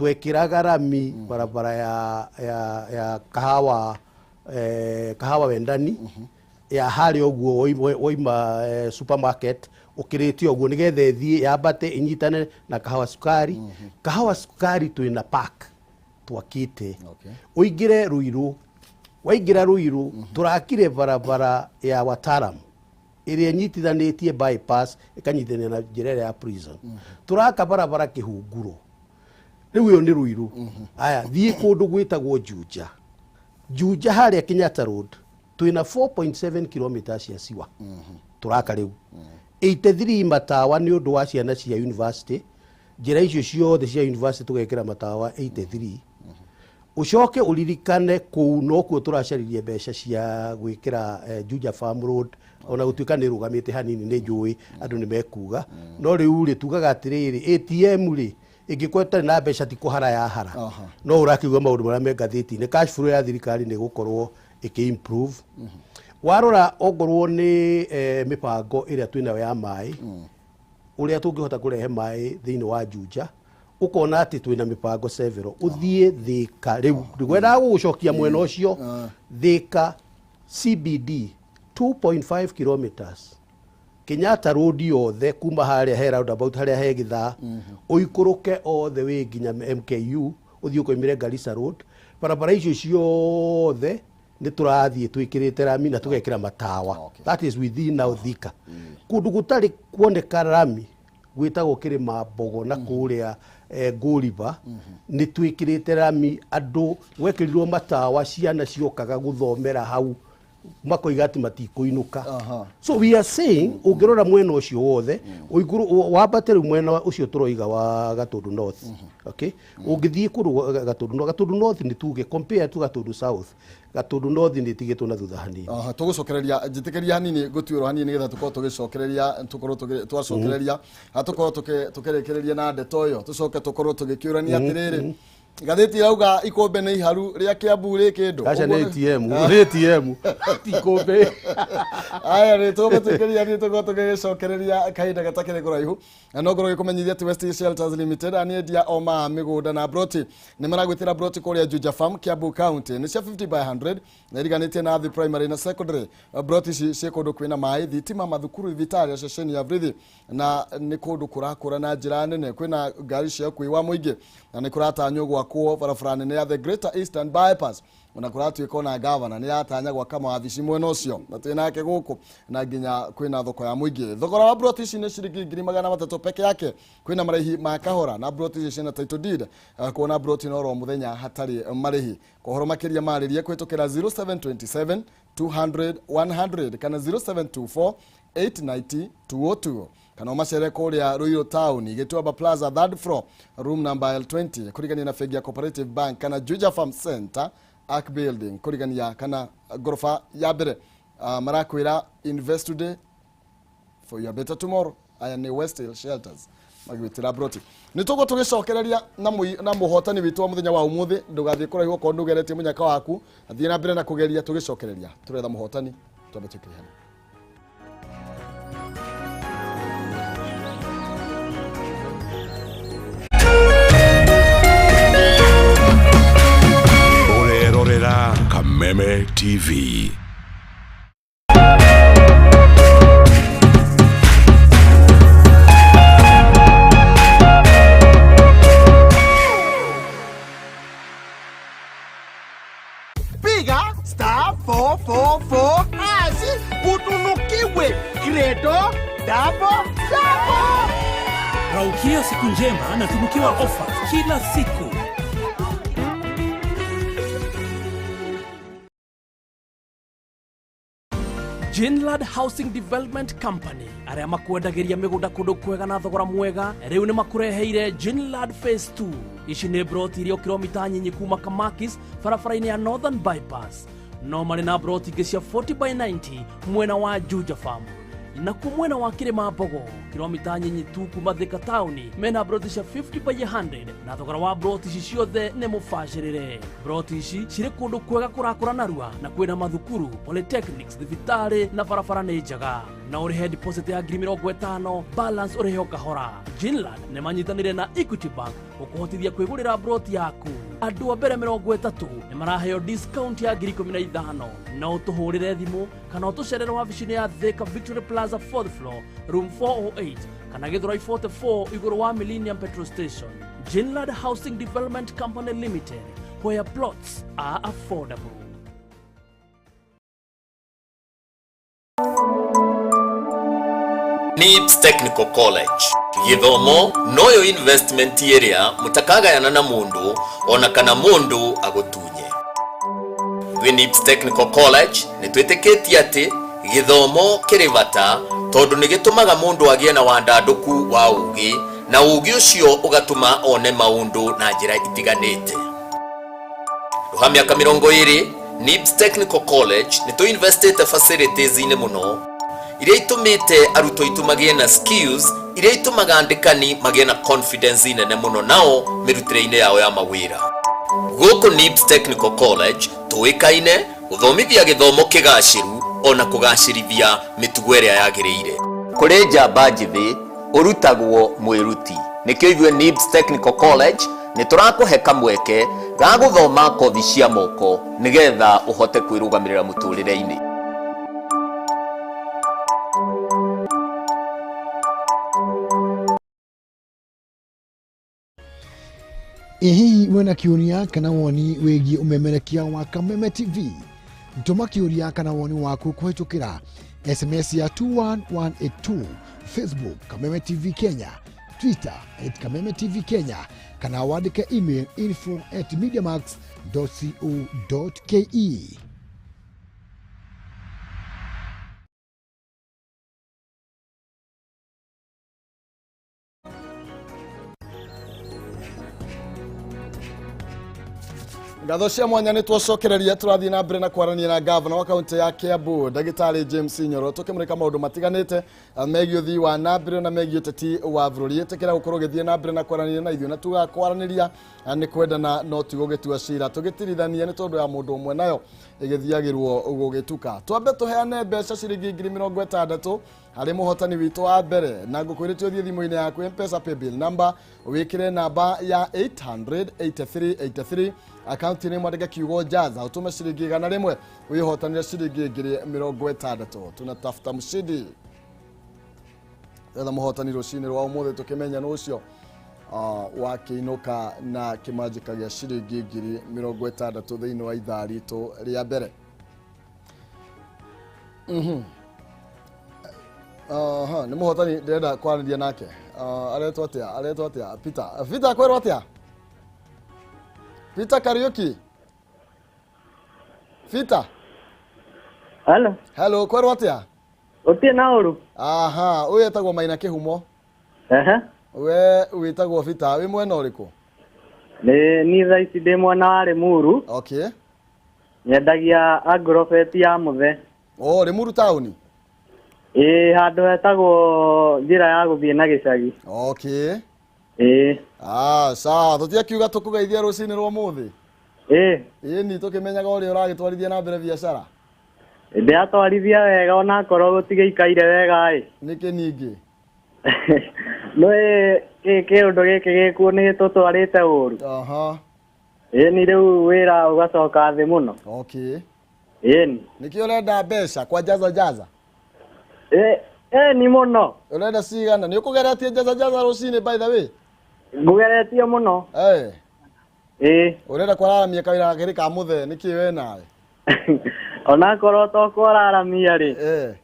[SPEAKER 1] Twekĩraga rami barabara ya kahawa, kahawa wendani ya harĩa ũguo woima supermarket ũkĩrĩte ũguo, nĩgetha ĩthiĩ yambate ĩnyitane na kahawa sukari. Kahawa sukari twĩna park twakĩte. Ũingĩre Ruiru, waingĩra Ruiru tũrakire barabara ya Wataram ĩrĩa ĩnyitithanĩtie bypass ĩkanyitithania na njĩra ĩrĩa ya prison. Tũraka barabara Kĩhunguro. Rĩu ĩyo nĩ Ruiru. Aya, thiĩ kũndũ gwĩtagwo Juja. Juja harĩa Kenyatta Road twĩna 4.7 kilometers cia siwa tũraka rĩu, 83 matawa nĩ ũndũ wa ciana cia university. Njĩra icio ciothe cia university tũgekĩra matawa 83. Ũcoke ũririkane kũu nokuo tũracaririe mbeca cia gwĩkĩra Juja Farm Road, ona gũtuĩka nĩ ĩrũgamĩte hanini, nĩ njũĩ andũ nĩ mekuga, no rĩu rĩ, tugaga atĩrĩrĩ, ATM rĩ, ĩngĩkorwo ĩtarĩ na mbeca ti kũhara yahara. No ũrakiuga maũndũ marĩa me ngathĩti-inĩ, cash flow ya thirikari nĩ gũkorwo ĩkĩ improve. Warora ongorwo nĩ mĩbango ĩrĩa twĩnayo ya maĩ, ũrĩa tũngĩhota kũrehe maĩ thĩinĩ wa Juja, ũkona atĩ twĩna mĩbango several. Ũthiĩ Thĩka rĩu, ngwendaga gũgũcokia mwena ũcio. Thĩka CBD 2.5 kilometers, Kenyatta Road yothe kuma harĩa he roundabout, harĩa he gĩthaa, ũikũrũke othe wĩ nginya MKU, ũthiĩ ũkoimĩre Garissa Road. Barabara icio ciothe nĩ tũrathiĩ twĩkĩrĩte rami na tũgekĩra matawa. That is within now Thika. Kũndũ gũtarĩ kuoneka rami gwĩtagwo Kĩrĩma Mbogo na kũrĩa Ngũriba nĩ twĩkĩrĩte rami. Andũ gwekĩrirwo matawa, ciana ciokaga gũthomera hau makoiga atĩ matikũinũka. So we are saying, ũngĩrora mwena ũcio wothe ũikũrũ wambate rĩu mwena ũcio tũroiga wa Gatũndũ North, okay, ũngĩthiĩ kũndũ Gatũndũ North, Gatũndũ North nĩ tuge compare to Gatũndũ South, Gatũndũ North nĩ ĩtigĩtwo na thutha hanini.
[SPEAKER 2] Aha, tũgũcokereria, njĩtĩkĩria hanini ngũtuĩrwo hanini nĩgetha tũkorwo tũgĩcokereria, tũkorwo twacokereria, tũkorwo tũkĩrĩkĩrĩria na ndeto ĩyo, tũcoke tũkorwo tũgĩkĩũrania atĩrĩrĩ, ngathĩti irauga ikũmbĩ nĩ iharu rĩa Kiambu rĩ kĩndũ.
[SPEAKER 1] Aca, nĩ
[SPEAKER 2] Ũguo
[SPEAKER 1] ATM, nĩ ATM, ti ikũmbĩ.
[SPEAKER 2] Aya, nĩ tũgũtwĩkĩria, nĩ tũgũkorwo tũgĩgĩcokereria kahinda gatakĩrĩ kũraihu, na no ngorwo gĩkũmenyithia atĩ West Shelters Limited nĩ endia o ma mĩgũnda na broti. Nĩ maragwĩtĩra broti kũrĩa Juja Farm, Kiambu County, nĩ cia 50 by 100 na iriganĩtie na the primary na secondary. Broti ici ciĩ kũndũ kwĩna maĩ, thitima, mathukuru, thibitarĩ na ceceni ya borithi, na nĩ kũndũ kũrakũra na njĩra nene. Kwĩna ngari cia ũkuui wa mũingĩ na nĩ kũratanywo gwakwo barabara nene ya the Greater Eastern Bypass. Ona kũratuĩka ona gavana nĩ yatanya gwaka mawabici mwena ũcio na twĩ nake gũkũ, na nginya kwĩna thoko ya mũingĩ. Thogora wa broti ici nĩ ciringi 300,000 peke yake. Kwĩna marĩhi ma kahora na broti ici ciĩna title deed. Kuona broti no ro mũthenya hatarĩ marĩhi. Kohoro makĩria marĩrie kũhĩtũkĩra 0727 200 100 kana 0724 890 202, kana ũmacere kũrĩa Ruiru Town, Gĩtuamba Plaza, third floor, room number L20, kũrigania na bengi ya Cooperative Bank, kana Juja Farm Center, Ark Building, kũrigania kana ngoroba ya mbere. Marakwĩra invest today for your better tomorrow. Aya nĩ West Hill Shelters magwĩtĩra broti. Nĩ tũgũ tũgĩcokereria na mũhotani witũ wa mũthenya wa ũmũthĩ. Ndũgathiĩ kũraihu, okorwo ndũgeretie mũnyaka waku, thiĩ na mbere na kũgeria. Tũgĩcokereria tũretha mũhotani, twambe twĩkĩre hana.
[SPEAKER 3] Ũrerorera Kameme TV.
[SPEAKER 4] Piga *444# utunukiwe credo double double.
[SPEAKER 5] Raukia siku njema na tunukiwa ofa kila siku. Jinlad Housing Development Company arĩa makwendagĩria mĩgũnda kũndũ kwega na thogora mwega, rĩu nĩ makũreheire Jinlad Phase 2. Ici nĩ broti iria kilomita nyinyi kuma Kamakis, barabara-inĩ ya Northern Bypass. No marĩ na broti ingĩ cia 40 by 90 mwena wa Juja Farm. Nakuo mwena wa Kĩrĩma Mbogo, kilomita nyinyi tu kuma Thika taũni, mena broti cia 50 by 100 na thogora wa broti ici ciothe nĩ mũbacĩrĩre. Broti ici cirĩ kũndũ kwega kũrakũra narua na kwĩna mathukuru, polytechnics, thibitarĩ na barabara nĩ njega. Na ũrĩhe deposit ya 50,000, balance ũrĩhe o kahora. Ginland nĩ manyitanĩire na Equity Bank gũkũhotithia kwĩgũrĩra broti yaku. Andũ a mbere 30 nĩ maraheo discount ya 15,000. No ũtũhũrĩre thimũ kana ũtũcerere wabici-inĩ ya Thika Victory Plaza 4th floor, room 408 kana Githurai 44 igũrũ wa Millennium Petrol Station. Ginland Housing Development Company Limited, where plots are affordable.
[SPEAKER 6] NIBS Technical College githomo noyo investment ĩrĩa mũtakagayana na mũndũ ona kana mũndũ agũtunye. Twĩ NIBS Technical College nĩ twĩtĩkĩtie atĩ gĩthomo kĩrĩ bata tondũ nĩ gĩtũmaga mũndũ agĩe na wandandũku wa ũgĩ na ũgĩ ũcio ũgatũma one maũndũ na njĩra itiganĩte. Rũha mĩaka 20 NIBS Technical College nĩ tũinvestĩte facilities-inĩ mũno iria itũmĩte arutwo aitũ magĩe na skills iria itũmaga andĩkani magĩe na confidence nene mũno nao mĩrutĩre-inĩ yao ya mawĩra. Gũkũ NIBS Technical College tũĩkaine gũthomithia gĩthomo kĩgacĩru ona kũgacĩrithia mĩtugo ĩrĩa yagĩrĩire. Kũrĩ njamba njĩthĩ ũrutagwo mwĩruti nĩkĩo ithuĩ NIBS Technical College nĩ tũrakũhe kamweke ga gũthoma kothi cia moko nĩgetha ũhote kwĩrũgamĩrĩra mũtũrĩre-inĩ.
[SPEAKER 7] Ĩ hihi wĩna kĩũria kana woni wĩgiĩ ũmemerekia wa Kameme TV? Tũma kĩũria kana woni waku kũhĩtũkĩra SMS ya 21182, Facebook Kameme TV Kenya, Twitter @Kameme TV Kenya, kana wandĩke email info@mediamax.co.ke.
[SPEAKER 2] Ngatho cia mwanya nĩ twacokereria tũrathiĩ na mbere na kwaranĩria na gavana wa kaunti ya Kiambu ndagĩtarĩ James Nyoro tũkĩmũrĩka maũndũ matiganĩte megiĩ ũthii wa na mbere na megiĩ ũteti wa bũrũri. Ĩtĩkĩra gũkorwo ũgĩthiĩ na mbere na kwaranĩria na ithuĩ na tugaga kwaranĩria nĩ kwendana no ti gũgĩtua cira tũgĩtirithania nĩ tondũ ya mũndũ ũmwe nayo ĩgĩthiagĩrwo gũgĩtuka. Twambe tũheane mbeca ciringi 60,000 harĩ mũhotani witũ wa mbere na ngũkwĩrĩte ũthiĩ thimũ-inĩ yaku M-Pesa paybill number wĩkĩre namba ya 88383 akaunti-inĩ mwandĩke kiugo jaza ũtũme ciringi 100 wĩhotanĩre ciringi 60,000. Tunatafuta mshindi etha mũhotani rũcinĩ rwa ũmũthĩ tũkĩmenya nũ ũcio wakĩinũka na kĩmanjĩka gĩa ciringi 60,000 thĩinĩ wa ithaa ritũ rĩa mbere. Aha, nĩ mũhotani ndĩrenda kwaranĩria nake. Aretwo atĩa? Aretwo atĩa? Peter. Peter kwĩrwo atĩa? Peter Kariuki. Peter.
[SPEAKER 8] Hello.
[SPEAKER 2] Hello, kwĩrwo atĩa?
[SPEAKER 8] Ũtirĩ na ũru.
[SPEAKER 2] Aha, ũyũ etagwo Maina Kĩhumo.
[SPEAKER 8] Ehe.
[SPEAKER 2] We wĩtagwo Peter, wĩ mwena ũrĩkũ?
[SPEAKER 8] Nĩ niĩ thaa ici ndĩ mwena wa Limuru.
[SPEAKER 2] Okay.
[SPEAKER 8] Nyendagia agrobet ya mũthe.
[SPEAKER 2] Oh, Limuru taũni?
[SPEAKER 8] Ĩĩ, handũ hetagwo njĩra ya gũthiĩ na gĩcagi.
[SPEAKER 2] Okay.
[SPEAKER 8] Ĩĩ.
[SPEAKER 2] Ah, sawa, tũtiakiuga tũkũgeithia rũcinĩ rwa ũmũthĩ.
[SPEAKER 8] Ĩĩ.
[SPEAKER 2] Ĩĩ ni tũkĩmenyaga ũrĩa ũragĩtwarithia na mbere biacara.
[SPEAKER 8] Ndĩratwarithia wega onakorwo gũtigĩikaire wega ĩ.
[SPEAKER 2] Nĩkĩ ningĩ?
[SPEAKER 8] Nĩ kĩũndũ gĩkĩ gĩkuo nĩ gĩtũtwarĩte ũru.
[SPEAKER 2] Aha.
[SPEAKER 8] Ĩĩ ni rĩu wĩra ũgacoka thĩ mũno.
[SPEAKER 2] Okay.
[SPEAKER 8] Ĩĩ ni.
[SPEAKER 2] Nĩkĩ ũrenda mbeca kwa jaza jaza?
[SPEAKER 8] Ĩĩ ni mũno.
[SPEAKER 2] Ũrenda cigana? Nĩ ũkũgeretie jaza jaza rũcinĩ by the way?
[SPEAKER 8] Ngũgeretie mũno.
[SPEAKER 2] Ĩĩ.
[SPEAKER 8] Ĩĩ.
[SPEAKER 2] Ũrenda kwararamia kawĩra gakĩrĩ ka mũthee nĩkĩ we nawe?
[SPEAKER 8] Onakorwo to kwararamia rĩ.
[SPEAKER 2] Ĩĩ.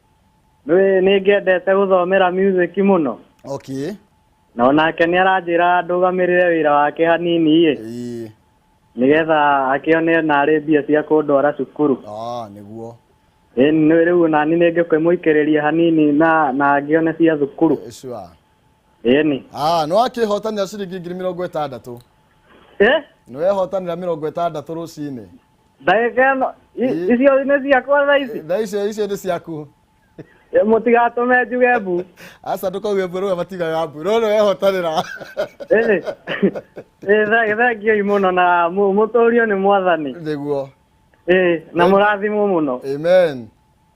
[SPEAKER 8] Nĩ ngĩendete gũthomera music mũno.
[SPEAKER 2] Okay.
[SPEAKER 8] Na onake nĩ aranjĩra ndũgamĩrĩre wĩra wake hanini ĩ.
[SPEAKER 2] Ĩĩ.
[SPEAKER 8] Nĩgetha akĩone narĩ mbia cia kũndwara cukuru.
[SPEAKER 2] Ah, nĩguo.
[SPEAKER 8] Ĩĩ nĩ rĩu nani nĩ ngĩkĩmũikĩrĩria hanini na ngĩone cia thukuru.
[SPEAKER 2] Sure.
[SPEAKER 8] Ĩĩ ni.
[SPEAKER 2] Ah, nĩ wakĩhotanĩra ciringi 60,000.
[SPEAKER 8] Ĩ?
[SPEAKER 2] Nĩ wehotanĩra 60 rũcinĩ.
[SPEAKER 8] Ndagĩka ĩno icio nĩ ciakwa thaa ici?
[SPEAKER 2] Thaa icio icio nĩ ciaku.
[SPEAKER 8] Mũtigatũme njuge mbu.
[SPEAKER 2] Aca ndũkauge mbu rĩu matigaga mbu no nĩ wehotanĩra.
[SPEAKER 8] Thengioi mũno na mũtũrio nĩ mwathani.
[SPEAKER 2] Nĩguo.
[SPEAKER 8] Na mũrathimwo mũno.
[SPEAKER 2] Amen.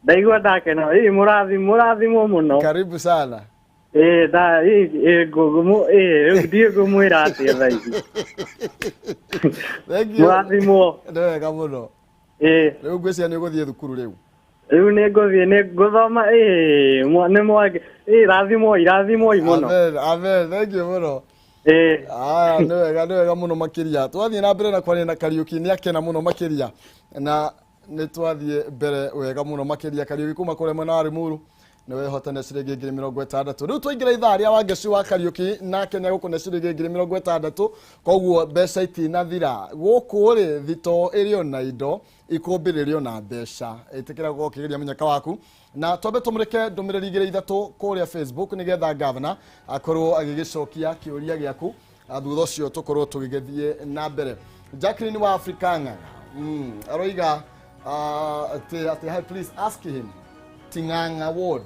[SPEAKER 8] Ndaigua ndakena. Mũrathimwo mũno.
[SPEAKER 2] Karibu sana.
[SPEAKER 8] Ndiĩ ngũmwĩra atĩa thaa ici.
[SPEAKER 2] Thank you.
[SPEAKER 8] Mũrathimwo.
[SPEAKER 2] Nĩ wega mũno. Rĩu ngwĩciria nĩ ũgũthiĩ thukuru rĩu.
[SPEAKER 8] Rĩu nĩ ngũthiĩ nĩ ngũthoma nĩ mwangi irathimwo mũno.
[SPEAKER 2] Amen, amen. Thank you mũno. Aya nĩ wega mũno makĩria. Twathiĩ na mbere na kwaria na Kariũki nĩ akena mũno makĩria. Na nĩ twathiĩ mbere wega mũno makĩria. Kariũki kuma kũrĩa mwena wa Limuru nĩ wehotania ciringi 60,000. Rĩu twaingĩra ithaa rĩa Wangeci wa Kariũki nake nĩ egũkũne ciringi 60,000. Koguo mbeca itinathira. Gũkũ rĩ thito ĩrĩ ona indo ikũmbĩ rĩrĩ ona mbeca. Ĩtĩkĩra gũkorwo ũkĩgeria mũnyaka waku. Na twambe tũmũrĩke ndũmĩrĩri igĩrĩ ithatũ kũrĩa Facebook nĩgetha gavana akorwo agĩgĩcokia kĩũria gĩaku. Thutha ũcio tũkorwo tũgĩgĩthiĩ na mbere. Jacqueline wa Africa Ng'ang'a aroiga atĩ hi, please ask him Ting'ang'a ward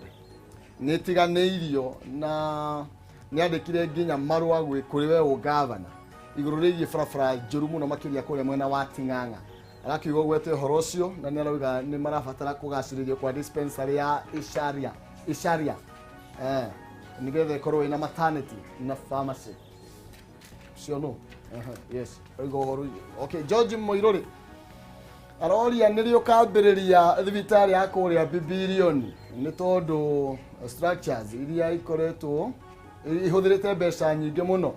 [SPEAKER 2] nĩ ĩtiganĩirio na nĩ andĩkire nginya marũa kũrĩ we ũgavana igũrũ rĩgiĩ barabara njũru mũno makĩria kũrĩa mwena wa Ting'ang'a. Arakiuga ũgwete ũhoro ũcio na nĩ arauga nĩ marabatara kũgacĩrithio kwa dispensary ya Isharia nĩgetha ĩkorwo ĩna maternity na pharmacy. Ũcio no. Yes. Arauga ũhoro. Okay, George Moirori aroria nĩ rĩ ũkambĩrĩria thibitarĩ ya kũrĩa Bibilioni nĩ tondũ structures iria ikoretwo ihũthĩrĩte mbeca nyingĩ mũno.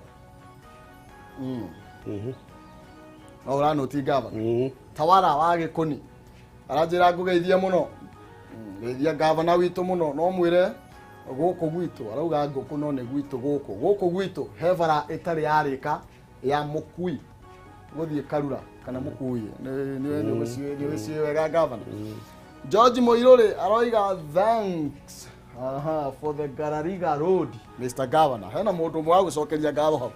[SPEAKER 2] No ũranũti gavana. Tawara wa Gĩkũni aranjĩra ngũgeithie mũno. Geithia gavana witũ mũno no mwĩre gũkũ gwitũ arauga ngũkũ no nĩ gwitũ gũkũ. Gũkũ gwitũ he bara ĩtarĩ yarĩka ya mũkui gũthiĩ Karura kana mũkui nĩ ũciĩ wega gavana. George Moirori aroiga thanks for the Garariga Road Mr. Governor. Hena mũndũ ũmwe wa gũcokeria ngatho hau.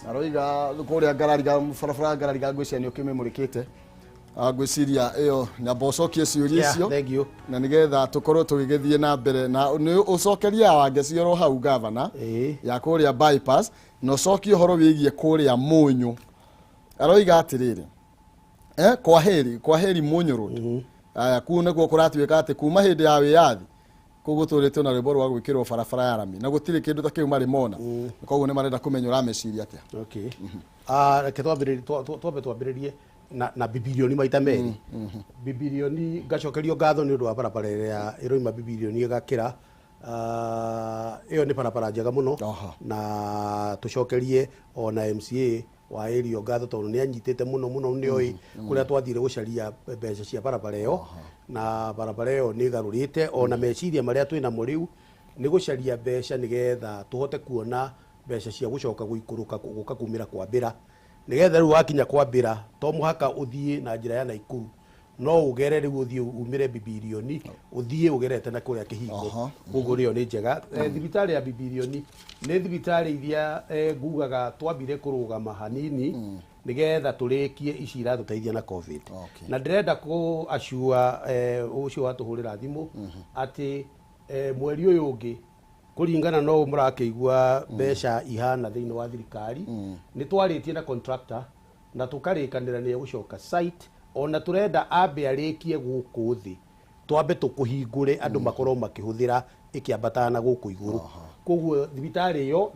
[SPEAKER 2] Aroiga kũrĩa Garariga barabara Garariga ngwĩciria nĩ ũkĩmĩmũrĩkĩte. Ngwĩciria ĩyo nyamba ũcokie ciũria icio.
[SPEAKER 1] Thank you.
[SPEAKER 2] Na nĩgetha tũkorwo tũgĩgĩthiĩ na mbere na nĩ ũcokeria Wangeci oro hau gavana ya kũrĩa bypass na ũcokie ũhoro wĩgiĩ kũrĩa Mũnyũ. Aroiga atĩrĩrĩ kwaheri Mũnyũ Road. Aya kuu nĩkuo kũratuĩka atĩ kuma hĩndĩ ya wĩyathi kũu gũtũrĩtwo na rwĩmbo rwa gwĩkĩrwo barabara ya rami na gũtirĩ kĩndũ ta kĩu marĩ mona. Koguo nĩ marenda kũmenya ũrameciria atĩa.
[SPEAKER 1] Okay. Reke twambe twambĩrĩrie na Bibilioni maita merĩ. Bibilioni ngacokerio ngatho nĩ ũndũ wa barabara ĩrĩa ĩroima Bibilioni ĩgakĩra. Ĩyo nĩ barabara njega mũno na tũcokerie ona MCA wa area ngatho tondũ nĩ anyitĩte mũno mũno nĩ oĩ kũrĩa twathire gũcaria mbeca cia barabara ĩyo na barabara ĩyo nĩ ĩgarũrĩte ona meciria marĩa twĩnamo rĩu nĩ gũcaria mbeca nĩgetha tũhote kuona mbeca cia gũcoka gũikũrũka gũka kumĩra kwambĩra nĩgetha rĩu wakinya kwambĩra to mũhaka ũthiĩ na njĩra ya Naikuru no ũgere rĩu ũthiĩ umĩre Bibilioni ũthiĩ ũgerete na kũrĩa Kĩhingo. Koguo rĩo nĩ njega. Thibitarĩ ya Bibilioni nĩ thibitarĩ iria ngugaga twambire kũrũgama hanini nĩgetha tũrĩkie ici iratũteithia na COVID. Na ndĩrenda kũ assure ũcio watũhũrĩra thimũ atĩ mweri ũyũ ũngĩ kũringana no mũrakĩigua mbeca ihana thĩinĩ wa thirikari nĩ twarĩtie na contractor na tũkarĩkanĩra nĩ egũcoka site ona tũrenda ambe arĩkie gũkũ thĩ twambe tũkũhingũre andũ makorwo makĩhũthĩra ĩkĩambatana na gũkũ igũrũ. Koguo thibitarĩ ĩyo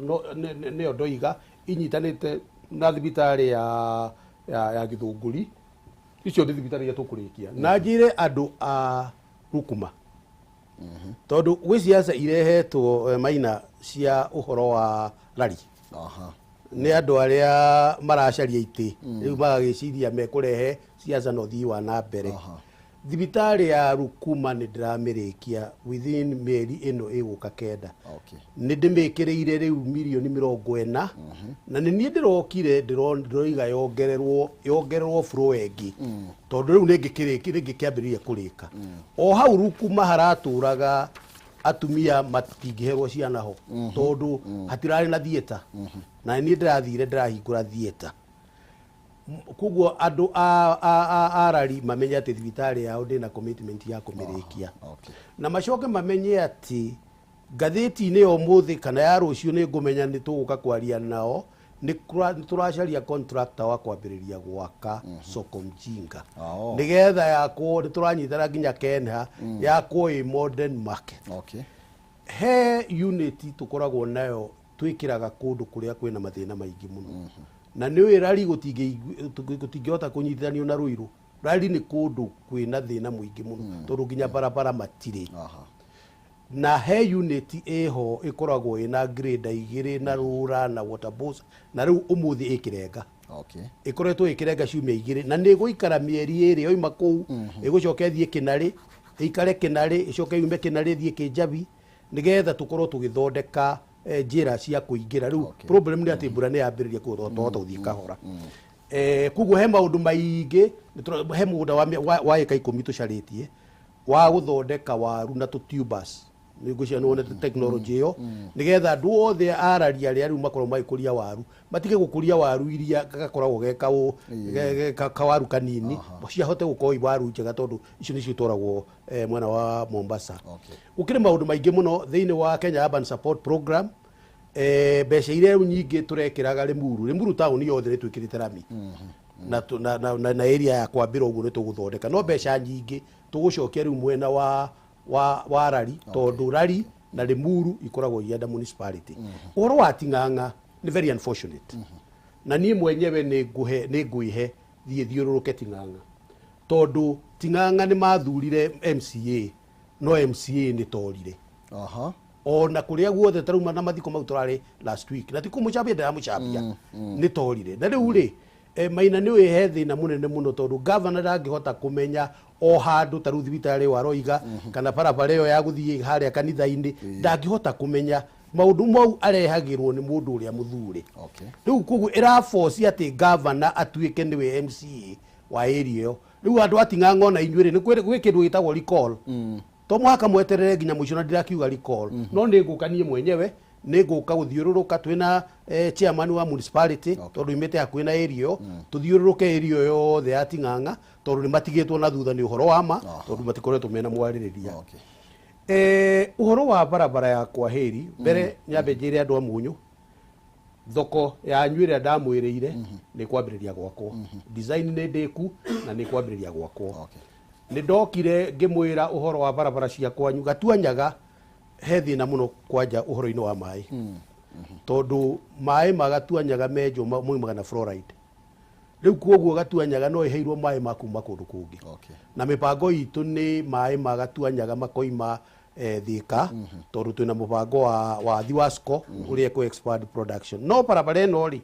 [SPEAKER 1] nĩyo ndoiga inyitanĩte na thibitarĩ ya Gĩthũngũri. Icio nĩ thibitarĩ iria tũkũrĩkia. Na njĩre andũ a Rukuma tondũ gwĩ ciaca irehetwo maina cia ũhoro wa rari. Nĩ andũ arĩa maracaria itĩ rĩu magagĩciria mekũrehe ciaca na ũthii wa na mbere. Thibitarĩ ya Rukuma nĩ ndĩramĩrĩkia within mĩeri ĩno ĩgũka kenda. Nĩ ndĩmĩkĩrĩire rĩu mirioni 40 na nĩ niĩ ndĩrokire ndĩroiga yongererwo floor ĩngĩ tondũ rĩu nĩngĩkĩambĩrĩria kũrĩka. O hau Rukuma haratũraga atumia matingĩherwo ciana ho tondũ hatirarĩ na theatre. Na niĩ ndĩrathire ndĩrahingũra theatre. Koguo andũ a Rari mamenye atĩ thibitarĩ yao ndĩna commitment ya kũmĩrĩkia. Na macoke mamenye atĩ ngathĩti-inĩ ya ũmũthĩ kana ya rũciũ nĩ ngũmenya nĩ tũgũka kwaria nao, nĩ tũracaria contractor wa kwambĩrĩria gwaka soko mjinga. Nĩgetha yakwo nĩ tũranyitana nginya Kenha, yakwo ĩ modern market. He unit tũkoragwo nayo twĩkĩraga kũndũ kũrĩa kwĩna mathĩna maingĩ mũno. Na nĩ ũĩ Rari gũtingĩhota kũnyitithanio na Ruiru. Rari nĩ kũndũ kwĩna thĩna mũingĩ mũno tondũ nginya barabara matirĩ. Na he unit ĩho ĩkoragwo ĩna grader igĩrĩ na rũra na water bowser, na rĩu ũmũthĩ ĩkĩrenga. Ĩkoretwo ĩkĩrenga ciumia igĩrĩ na nĩ ĩgũikara mĩeri ĩrĩ yoima kũu, ĩgũcoka ĩthiĩ Kĩnarĩ, ĩikare Kĩnarĩ, ĩcoke yume Kĩnarĩ ĩthiĩ Kĩnjabi, nĩgetha tũkorwo tũgĩthondeka njĩra cia kũingĩra. Rĩu problem nĩ atĩ mbura nĩ yambĩrĩria kũu, tũhota gũthiĩ kahora. Koguo he maũndũ maingĩ, he mũgũnda wa ĩka 10 tũcarĩtie wa gũthondeka waru na tũtubers. Nĩ ngwĩciria nĩ wonete technology ĩyo, nĩgetha andũ othe arari arĩa rĩu makoragwo magĩkũria waru matige gũkũria waru iria gakoragwo ge kawaru kanini, ciahote gũkorwo i waru njega tondũ icio nĩcio itwaragwo mwena wa Mombasa. Gũkĩrĩ maũndũ maingĩ mũno thĩinĩ wa Kenya Urban Support Program. Mbeca iria rĩu nyingĩ tũrekĩraga Limuru, Limuru taũni yothe nĩ twĩkĩrĩte rami. Na area ya kwambĩra ũguo nĩ tũgũthondeka, no mbeca nyingĩ tũgũcokia rĩu mwena wa Rari, tondũ Rari na Limuru ikoragwo i under municipality. Ũhoro wa Ting'ang'a nĩ very unfortunate. Na niĩ mwenyewe nĩ ngwĩhe thiĩ thiũrũrũke Ting'ang'a, tondũ Ting'ang'a nĩ mathurire MCA, no MCA nĩ torire. Ona kũrĩa guothe tarauma na mathiko mau tũrarĩ last week, na ti kũmũcambia ndĩramũcambia, nĩ torire. Na rĩu rĩ, Maina nĩ ũĩ he thĩna mũnene mũno tondũ governor ndangĩhota kũmenya o handũ ta rĩu thibitarĩ wa Roiga kana barabara ĩyo ya gũthiĩ harĩa kanitha-inĩ, ndangĩhota kũmenya maũndũ mau arehagĩrwo nĩ mũndũ ũrĩa mũthure. Rĩu koguo ĩraboci atĩ governor atuĩke nĩwe MCA wa area ĩyo. Rĩu andũ a Ting'ang'a ona inyuĩ rĩ, nĩ gwĩ kĩndũ gĩtagwo recall. To mũhaka mweterere nginya mũico, na ndirakiuga recall, no nĩ ngũka niĩ mwenyewe, nĩ ngũka gũthiũrũrũka twĩna chairman wa municipality, tondũ imĩte hakuhĩ na area ĩyo, tũthiũrũrũke area ĩyo yothe ya Ting'ang'a, tondũ nĩ matigĩtwo na thutha nĩ ũhoro wa ma, tondũ matikoretwo mena mwarĩrĩria. Ũhoro wa barabara ya Kwaheri, mbere nyambe njĩre andũ a Mũnyũ, thoko yanyu ĩrĩa ndamwĩrĩire nĩ kwambĩrĩria gwakwo. Design nĩ ndĩku na nĩ kwambĩrĩria gwakwo. Nĩ ndokire ngĩmwĩra ũhoro wa barabara cia kwanyu. Gatuanyaga he thĩna mũno kwanja ũhoro-inĩ wa maĩ, tondũ maĩ ma Gatuanyaga menjwo moimaga na fluoride. Rĩu koguo Gatuanyaga no ĩheirwo maĩ ma kuma kũndũ kũngĩ. Na mĩbango itũ nĩ maĩ ma Gatuanyaga makoima Thika, tondũ twĩna mũbango wa Thiwasco ũrĩa ĩkũ expand production. No barabara ĩno rĩ,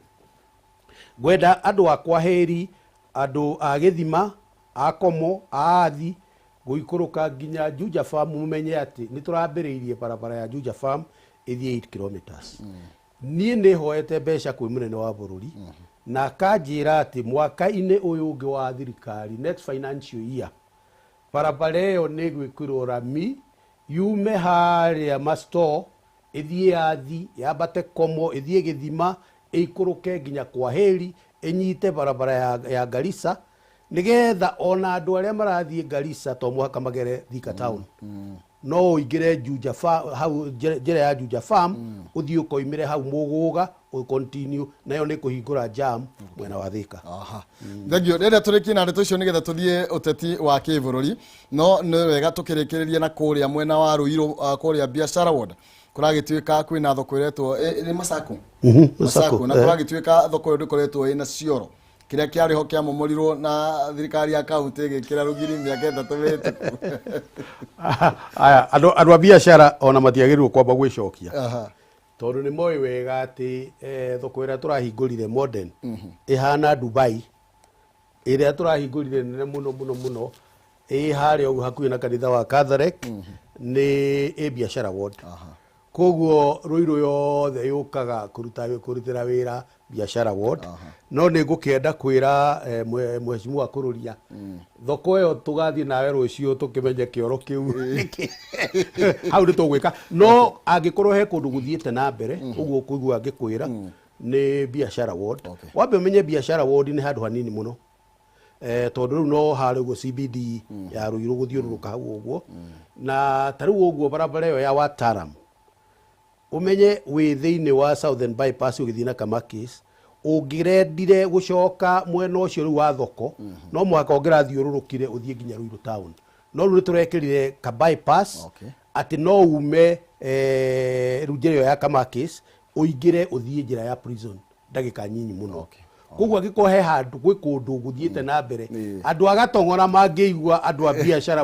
[SPEAKER 1] ngwenda andũ a Kwaheri, andũ a Gĩthima, a Komo, a Athi, gũikũrũka nginya Juja Farm, mũmenye atĩ nĩ tũrambĩrĩirie barabara ya Juja Farm ĩthiĩ 8 kilometers. Niĩ nĩ hoete mbeca kwĩ mũnene wa bũrũri, na akanjĩra atĩ mwaka-inĩ ũyũ ũngĩ wa thirikari, next financial year, barabara ĩyo nĩ ĩgwĩkĩrwo rami yume harĩa Masto ĩthiĩ Athi, yambate Komo, ĩthiĩ Gĩthima, ĩikũrũke nginya Kwaheri, ĩnyite barabara ya Garissa, nĩgetha ona andũ arĩa marathiĩ Garissa to mũhaka magere Thika town. No ũingĩre Juja Farm, hau njĩra ya Juja Farm, ũthiĩ ũkoimĩre hau Mũgũga, ũ continue nayo nĩ kũhingũra jam mwena wa Thika.
[SPEAKER 2] Thank you. Rĩrĩa tũrĩkie na ndeto icio nĩgetha tũthiĩ ũteti wa kĩbũrũri, no nĩ wega tũkĩrĩkĩrĩria na kũrĩa mwena wa Ruiru, kũrĩa Biashara Ward kũragĩtuĩka kwĩna thoko ĩretwo nĩ Masako. Masako, na kũragĩtuĩka thoko ĩyo ndĩkoretwo ĩna cioro. Kĩrĩa kĩarĩ ho kĩamomorirwo na thirikari ya kaunti ĩgĩkĩra rũgiri mĩaka 3 mĩhĩtũku.
[SPEAKER 1] Aya, andũ a biacara ona matiagĩrĩirwo kwamba gwĩcokia. Tondũ nĩ moĩ wega atĩ thoko ĩrĩa tũrahingũrire modern ĩhana Dubai, ĩrĩa tũrahingũrire nene mũno mũno mũno ĩ harĩa ũguo hakuhĩ na kanitha wa Catholic, nĩ ĩ Biashara Ward. Koguo Ruiru yothe yũkaga kũrutĩra wĩra Biashara Ward. No nĩ ngũkĩenda kwĩra mheshimiwa Kũrũria, thoko ĩyo tũgathiĩ nawe rũciũ tũkĩmenye kĩoro kĩu hau nĩ tũgwĩka. No angĩkorwo he kũndũ gũthiĩte na mbere ũguo ũkũigua ngĩkwĩra, Nĩ Biashara ward.
[SPEAKER 2] Okay.
[SPEAKER 1] Wambe ũmenye Biashara ward nĩ handũ hanini mũno, tondũ rĩu no harĩa ũguo CBD ya Ruiru gũthiũrũrũka hau ũguo, na ta rĩu ũguo barabara ĩyo ya Watalam, ũmenye wĩ thĩinĩ wa Southern Bypass ũgĩthiĩ na Kamakis, ũngĩrendire gũcoka mwena ũcio rĩu wa thoko, no mũhaka ũngĩrathiũrũrũkire ũthiĩ nginya Ruiru town, no rĩu nĩ tũrekĩrire ka bypass atĩ no ume rĩu njĩra ĩyo ya Kamakis, ũingĩre ũthiĩ njĩra ya prison ndagĩka nyinyi mũno. Koguo angĩkorwo he handũ gwĩ kũndũ gũthiĩte na mbere, andũ a Gatong'ora mangĩigua andũ a biacara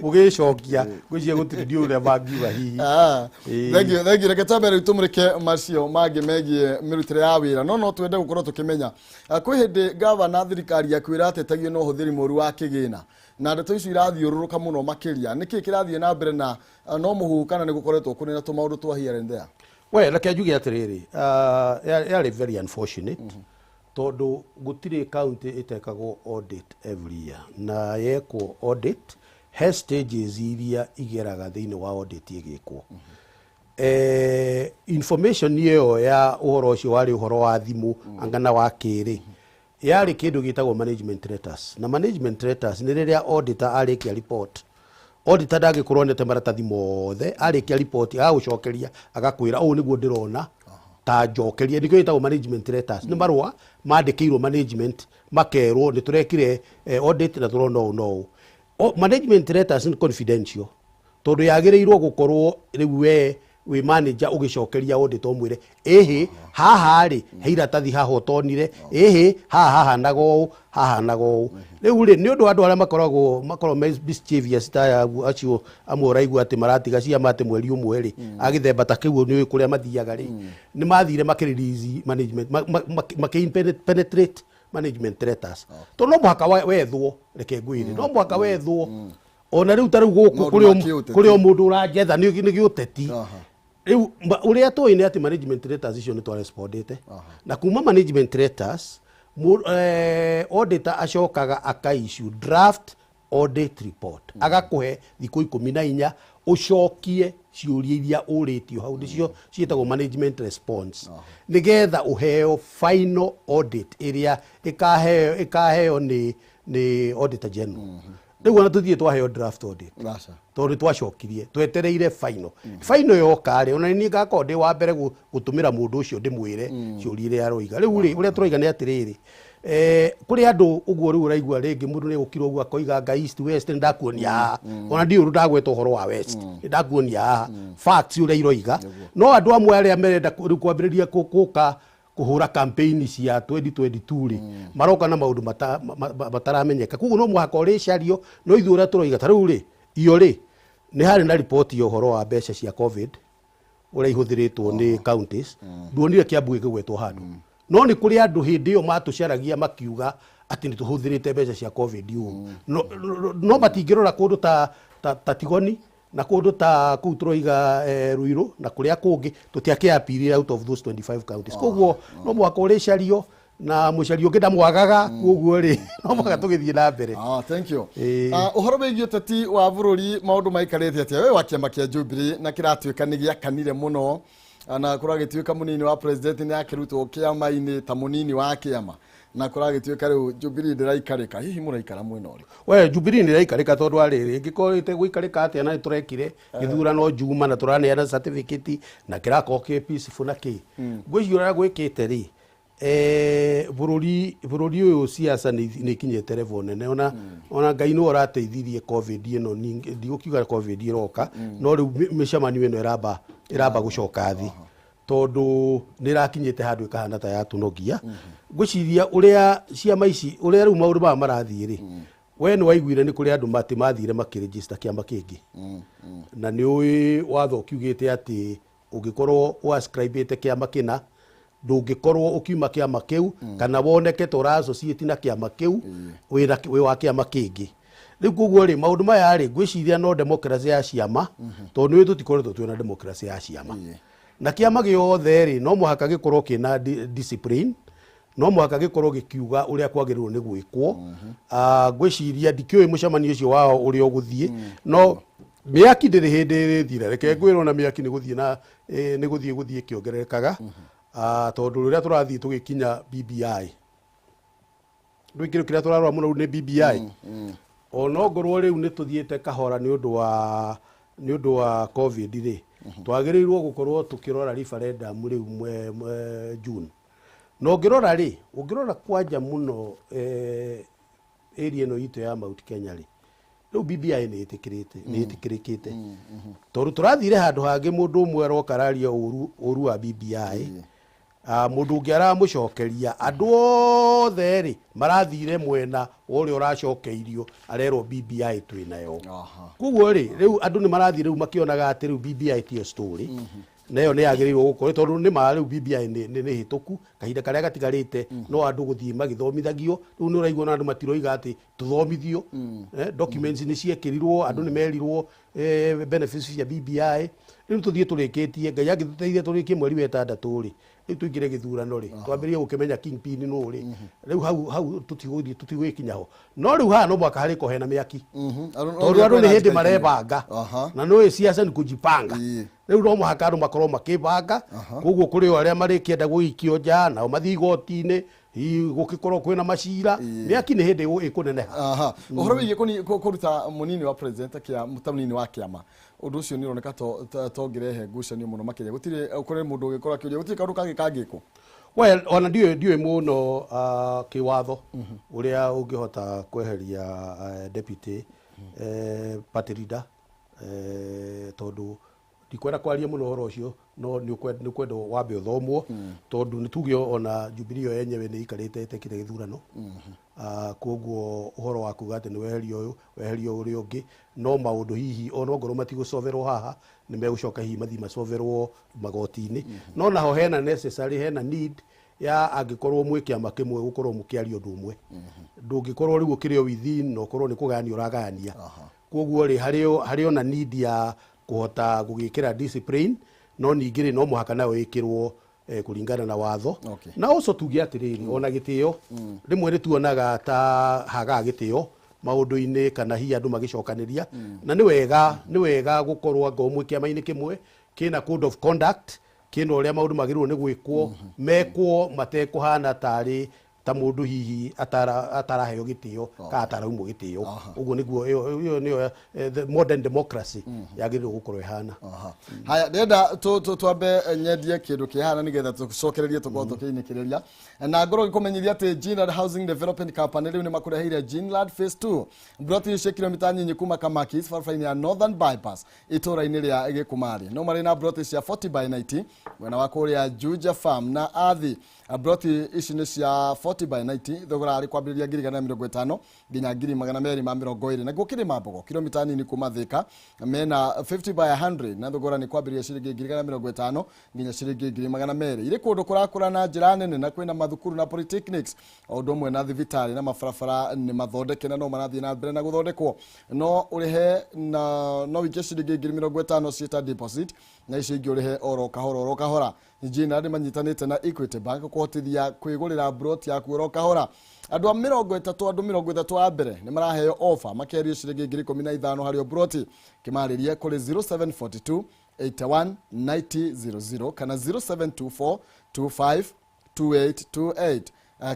[SPEAKER 1] mũgĩcokia, ngwĩciria gũtirĩ, ndiũĩ ũrĩa mangiuga hihi.
[SPEAKER 2] Ah,
[SPEAKER 1] Ĩĩ.
[SPEAKER 2] Thank you, thank you. Reke twambe rĩu tũmũrĩke macio mangĩ megiĩ mĩrutĩre ya wĩra, no twende gũkorwo tũkĩmenya. Ah, kwĩ hĩndĩ gavana thirikari yaku ĩratetagio na ũhũthĩri mũru wa kĩgĩna, na ndeto icio irathiũrũrũka mũno makĩria. Nĩkĩ kĩrathiĩ na mbere na no mũhuhu kana nĩ gũkoretwo kũrĩ na tũmaũndũ twa here and there?
[SPEAKER 1] We, reke njuge atĩrĩrĩ, yarĩ very unfortunate, tondũ gũtirĩ county ĩtekagwo audit every year, na yekwo audit he stages iria igeraga thĩinĩ wa audit ĩgĩkwo. Information ĩyo ya ũhoro ũcio warĩ ũhoro wa thimũ angana wa kĩrĩ, yarĩ kĩndũ gĩtagwo management letters, na management letters nĩ rĩrĩa auditor arĩkia report. Auditor ndangĩkorwo onete maratathi mothe, arĩkia report agagũcokeria, agakwĩra ũũ nĩguo ndĩrona, ta njokeria. Nĩkĩo gĩtagwo management letters. Nĩ marũa mandĩkĩirwo management, makerwo nĩ tũrekire audit na tũrona ũũ na ũũ. Management letters nĩ confidential, tondũ yagĩrĩirwo gũkorwo rĩu we wĩ manager ũgĩcokeria auditor, ũmwĩre ĩhĩ, haha rĩ he iratathi haha ũtonire, ĩhĩ, haha hahanaga ũũ, hahanaga ũũ. Rĩu rĩ, nĩ ũndũ wa andũ arĩa makoragwo me mischievous ta aya acio amwe ũraigua atĩ maratiga ciama atĩ mweri ũmwe rĩ, agĩthemba ta kĩu, nĩ ũĩ kũrĩa mathiaga rĩ, nĩ mathire makĩ-release management, makĩ penetrate management letters, tondũ no mũhaka wethwo. Reke ngwĩre, no mũhaka wethwo. Ona rĩu ta rĩu gũkũ
[SPEAKER 2] Maũndũ
[SPEAKER 1] kũrĩ
[SPEAKER 2] ma kĩũteti.
[SPEAKER 1] Kũrĩ o mũndũ ũranjetha nĩ gĩũteti. Rĩu ũrĩa tũĩ nĩ atĩ management letters icio nĩ twarespondĩte, na kuma management letters auditor acokaga aka issue draft audit report, agakũhe thikũ 14 ũcokie ciũria iria ũrĩtio hau, nĩcio ciĩtagwo management response, nĩgetha ũheo final audit ĩrĩa ĩkaheo nĩ auditor general. Rĩu ona tũthiĩ twaheo draft audit,
[SPEAKER 2] Aca.
[SPEAKER 1] tondũ nĩ twacokirie twetereire final. Final yoka rĩ, ona niĩ ngakorwo ndĩ wa mbere gũtũmĩra mũndũ ũcio ndĩmwĩre ciũria iria aroiga. Rĩu rĩ, ũrĩa tũroiga nĩ atĩrĩrĩ, kũrĩ andũ ũguo rĩu ũraigua rĩngĩ mũndũ nĩ gũkira ũguo akoiga anga east, west, nĩ ndakuonia haha, ona ndiũĩ ũndũ ndagweta ũhoro wa west, nĩ ndakuonia haha facts ũrĩa iroiga. No andũ amwe arĩa merenda rĩu kwambĩrĩria gũka kũhũra campaign cia 2022 rĩ, maroka na maũndũ mataramenyeka, koguo no mũhaka ũrĩcario. No ithuĩ ũrĩa tũroiga, ta rĩu rĩ, iyo rĩ, nĩ harĩ na riboti ya ũhoro wa mbeca cia COVID ũrĩa ihũthĩrĩtwo nĩ counties. Nduonire Kiambu gĩkĩgwetwo handũ, no nĩ kũrĩ andũ hĩndĩ ĩyo matũcaragia makiuga atĩ nĩ tũhũthĩrĩte mbeca cia COVID ũũ, no matingĩrora kũndũ ta Tigoni na kũndũ ta kũu tũroiga Ruiru na kũrĩa kũngĩ tũtiakĩapirire out of those 25 counties. Koguo no mũhaka ũrĩcario, na mũcario ũngĩ ndamwagaga, koguo rĩ, no mũhaka tũgĩthiĩ na mbere.
[SPEAKER 2] Ah, thank you.
[SPEAKER 1] Ĩĩ.
[SPEAKER 2] Ah, ũhoro wĩgiĩ ũteti wa bũrũri, maũndũ maikarĩte atĩa? We wa kĩama kĩa Jubilee, na kĩratuĩka nĩ gĩakanire mũno. Ah, na kũragĩtuĩka mũnini wa president nĩ akĩrutwo kĩama-inĩ ta mũnini wa kĩama, na kũragĩtuĩka rĩu Jubilee ndĩraikarĩka. Hihi mũraikara mwena ũrĩkũ?
[SPEAKER 1] We, Jubilee nĩ ĩraikarĩka, tondũ arĩrĩ ĩngĩkorwo ĩtegũikarĩka atĩa na nĩ tũrekire gĩthurano Juma na tũraneana certificate na kĩrakorwo kĩ peaceful na kĩ? Ngwĩciria ũrĩa gwĩkĩte rĩ, bũrũri ũyũ siasa nĩ ikinyĩte level nene. Ona Ngai nĩwe ũrateithirie COVID ĩno. Ndigũkiuga COVID ĩroka, no rĩu mĩcemanio ĩno ĩramba gũcoka thĩ, tondũ nĩ ĩrakinyĩte handũ ĩkahana ta yatũnogia. Ngwĩciria ũrĩa ciama ici, ũrĩa rĩu maũndũ maya marathiĩ rĩ, we nĩ waiguire nĩ kũrĩ andũ matĩ mathire makĩregister kĩama kĩngĩ, na nĩ ũĩ watho ũkiugĩte atĩ ũngĩkorwo ũascribĩte kĩama kĩna, ndũngĩkorwo ũkiuma kĩama kĩu kana woneke ta ũra associate na kĩama kĩu wĩ wa kĩama kĩngĩ. Rĩu koguo rĩ, maũndũ maya rĩ, ngwĩciria no democracy ya ciama, tondũ nĩ tũtikoretwo twĩna democracy ya ciama, na kĩama gĩothe rĩ, no mũhaka gĩkorwo kĩna discipline, no mũhaka gĩkorwo gĩkiuga ũrĩa kwagĩrĩirwo nĩ gwĩkwo. Ah, ngwĩciria ndikĩũĩ mũcemanio ũcio wao ũrĩa ũgũthiĩ, no mĩaki ndĩrĩ hĩndĩ ĩrĩthira. Reke ngwĩrwo, na mĩaki nĩ gũthiĩ na nĩ gũthiĩ ĩkĩongererekaga. Tondũ rĩrĩa tũrathiĩ tũgĩkinya BBI, rĩu kĩndũ kĩrĩa tũrarora mũno rĩu nĩ BBI. Ona ongorwo rĩu nĩ tũthiĩte kahora nĩ ũndũ wa COVID rĩ, twagĩrĩirwo gũkorwo tũkĩrora referendum rĩu June. Na ũngĩrora rĩ, ũngĩrora kwanja mũno area ĩno itũ ya Mount Kenya rĩ, rĩu BBI nĩ ĩtĩkĩrĩte, nĩ ĩtĩkĩrĩkĩte, tondũ tũrathire handũ hangĩ mũndũ ũmwe aroka araria ũru ũru wa BBI. Mũndũ ũngĩ aramũcokeria, andũ othe rĩ marathire mwena wa ũrĩa ũracokeirio arerwo BBI twĩ nayo. Koguo rĩ, rĩu andũ nĩ marathiĩ rĩu makĩonaga atĩ rĩu BBI tiyo story, na ĩyo nĩ yagĩrĩirwo gũkorwo, tondũ nĩ ma rĩu BBI nĩ hĩtũku. Kahinda karĩa gatigarĩte no andũ gũthiĩ magĩthomithagio. Rĩu nĩ ũraigua na andũ matiroiga atĩ tũthomithio. Documents nĩ ciekĩrirwo, andũ nĩ merirwo benefits cia BBI. Rĩu tũthiĩ tũrĩkĩtie, Ngai angĩtũteithia tũrĩkie mweri wa ĩtandatũ rĩ, rĩu tũingĩre gĩthurano rĩ, twambĩrĩrie gũkĩmenya kingpin nũ rĩ. Rĩu hau tũtigũthiĩ, tũtigũgĩkinya ho, no rĩu haha no mũhaka harĩkorwo hena mĩaki, tondũ andũ nĩ hĩndĩ marebanga. Na nĩ siasa ni kujipanga. Rĩu no mũhaka andũ makorwo makĩbanga. Koguo kũrĩ o arĩa marĩkĩenda gũgĩikio nja, nao mathiĩ igoti-inĩ, hihi gũgĩkorwo kwĩna macira. Mĩaki nĩ hĩndĩ ĩkũneneha.
[SPEAKER 2] Aha. Ũhoro wĩgiĩ kũruta mũnini wa president kĩa ta mũnini wa kĩama, ũndũ ũcio nĩ ũroneka to ũngĩrehe ngucanio mũno makĩria. Gũtirĩ kũrĩ mũndũ ũgĩkorwo akĩũria gũtirĩ kaũndũ kangĩ kangĩkwo?
[SPEAKER 1] Well, ona ndiũĩ mũno kĩwatho ũrĩa ũngĩhota kweheria deputy party leader, tondũ ndikwenda kwaria mũno ũhoro ũcio, no nĩ ũkwenda wambe ũthomwo, tondũ nĩ tuge ona Jubilee ĩyo yenyewe nĩ ĩikarĩte ĩtekire gĩthurano. Koguo ũhoro wa kuga atĩ nĩ weherio ũyũ, weherio ũrĩa ũngĩ, no maũndũ hihi ona ongorwo matigũcoverwo haha, nĩ megũcoka hihi mathiĩ macoverwo magoti-inĩ. No naho hena necessary, hena need ya angĩkorwo mwĩ kĩama kĩmwe gũkorwo mũkĩaria ũndũ ũmwe. Ndũngĩkorwo rĩu ũkĩrĩ o within na ũkorwo nĩ kũgayania ũragayania. Koguo rĩ, harĩ ona need ya kũhota gũgĩkĩra discipline, no ningĩ rĩ, no mũhaka nayo ĩkĩrwo kũringana na watho. Na also tuge atĩrĩrĩ, ona gĩtĩo rĩmwe nĩ tuonaga ta hagaga gĩtĩo maũndũ-inĩ, kana hihi andũ magĩcokanĩria. Na nĩ wega gũkorwo angorwo mwĩ kĩama-inĩ kĩmwe kĩna code of conduct, kĩna ũrĩa maũndũ magĩrĩirwo nĩ gwĩkwo, mekwo matekũhana tarĩ ta mũndũ hihi ataraheo gĩtĩo kana ataraumwo gĩtĩo. Ũguo nĩguo ĩyo nĩyo the modern democracy yagĩrĩirwo gũkorwo ĩhana.
[SPEAKER 2] Aha. Haya, ndĩrenda twambe nyendie kĩndũ kĩhana nĩgetha tũcokererie tũkorwo tũkĩinĩkĩrĩria na ngorwo ngĩkũmenyithia atĩ Ginland Housing Development Company rĩu nĩ makũreheire Ginland Phase 2, mburoti cia kilomita nyinyi kuma Kamakis, barabara-inĩ ya Northern Bypass, itũũra-inĩ rĩa Gĩkũmarĩ. No marĩ na mburoti cia 40 by 90 mwena wa kũrĩa Juja Farm na Athi. Mburoti ici nĩ cia 40 by 90, thogora arĩ kwambĩrĩria 150,000 nginya 220,000. Nakuo Kĩrĩma Mbogo, kilomita nini kuma Thĩka, mena 50 by 100 na thogora nĩ kwambĩrĩria ciringi 150,000 nginya ciringi 200,000. Irĩ kũndũ kũrakũra na njĩra nene na kwĩna mathukuru na polytechnics o ũndũ ũmwe na thibitarĩ, na mabarabara nĩ mathondeke na no marathiĩ na mbere na gũthondekwo. No ũrĩhe na no wĩikie ciringi 50,000 ciĩta deposit, na icio ingĩ ũrĩhe oro kahora oro kahora. Jina nĩ manyitanĩte na Equity Bank kũhotithia kwĩgũrĩra broti yaku oro kahora. Andũ a 30, andũ 30 a mbere nĩ maraheo offer makerio ciringi 15,000 harĩ o broti. Kĩmarĩrie kũrĩ 0742 81 90 00 kana 0724 25 2828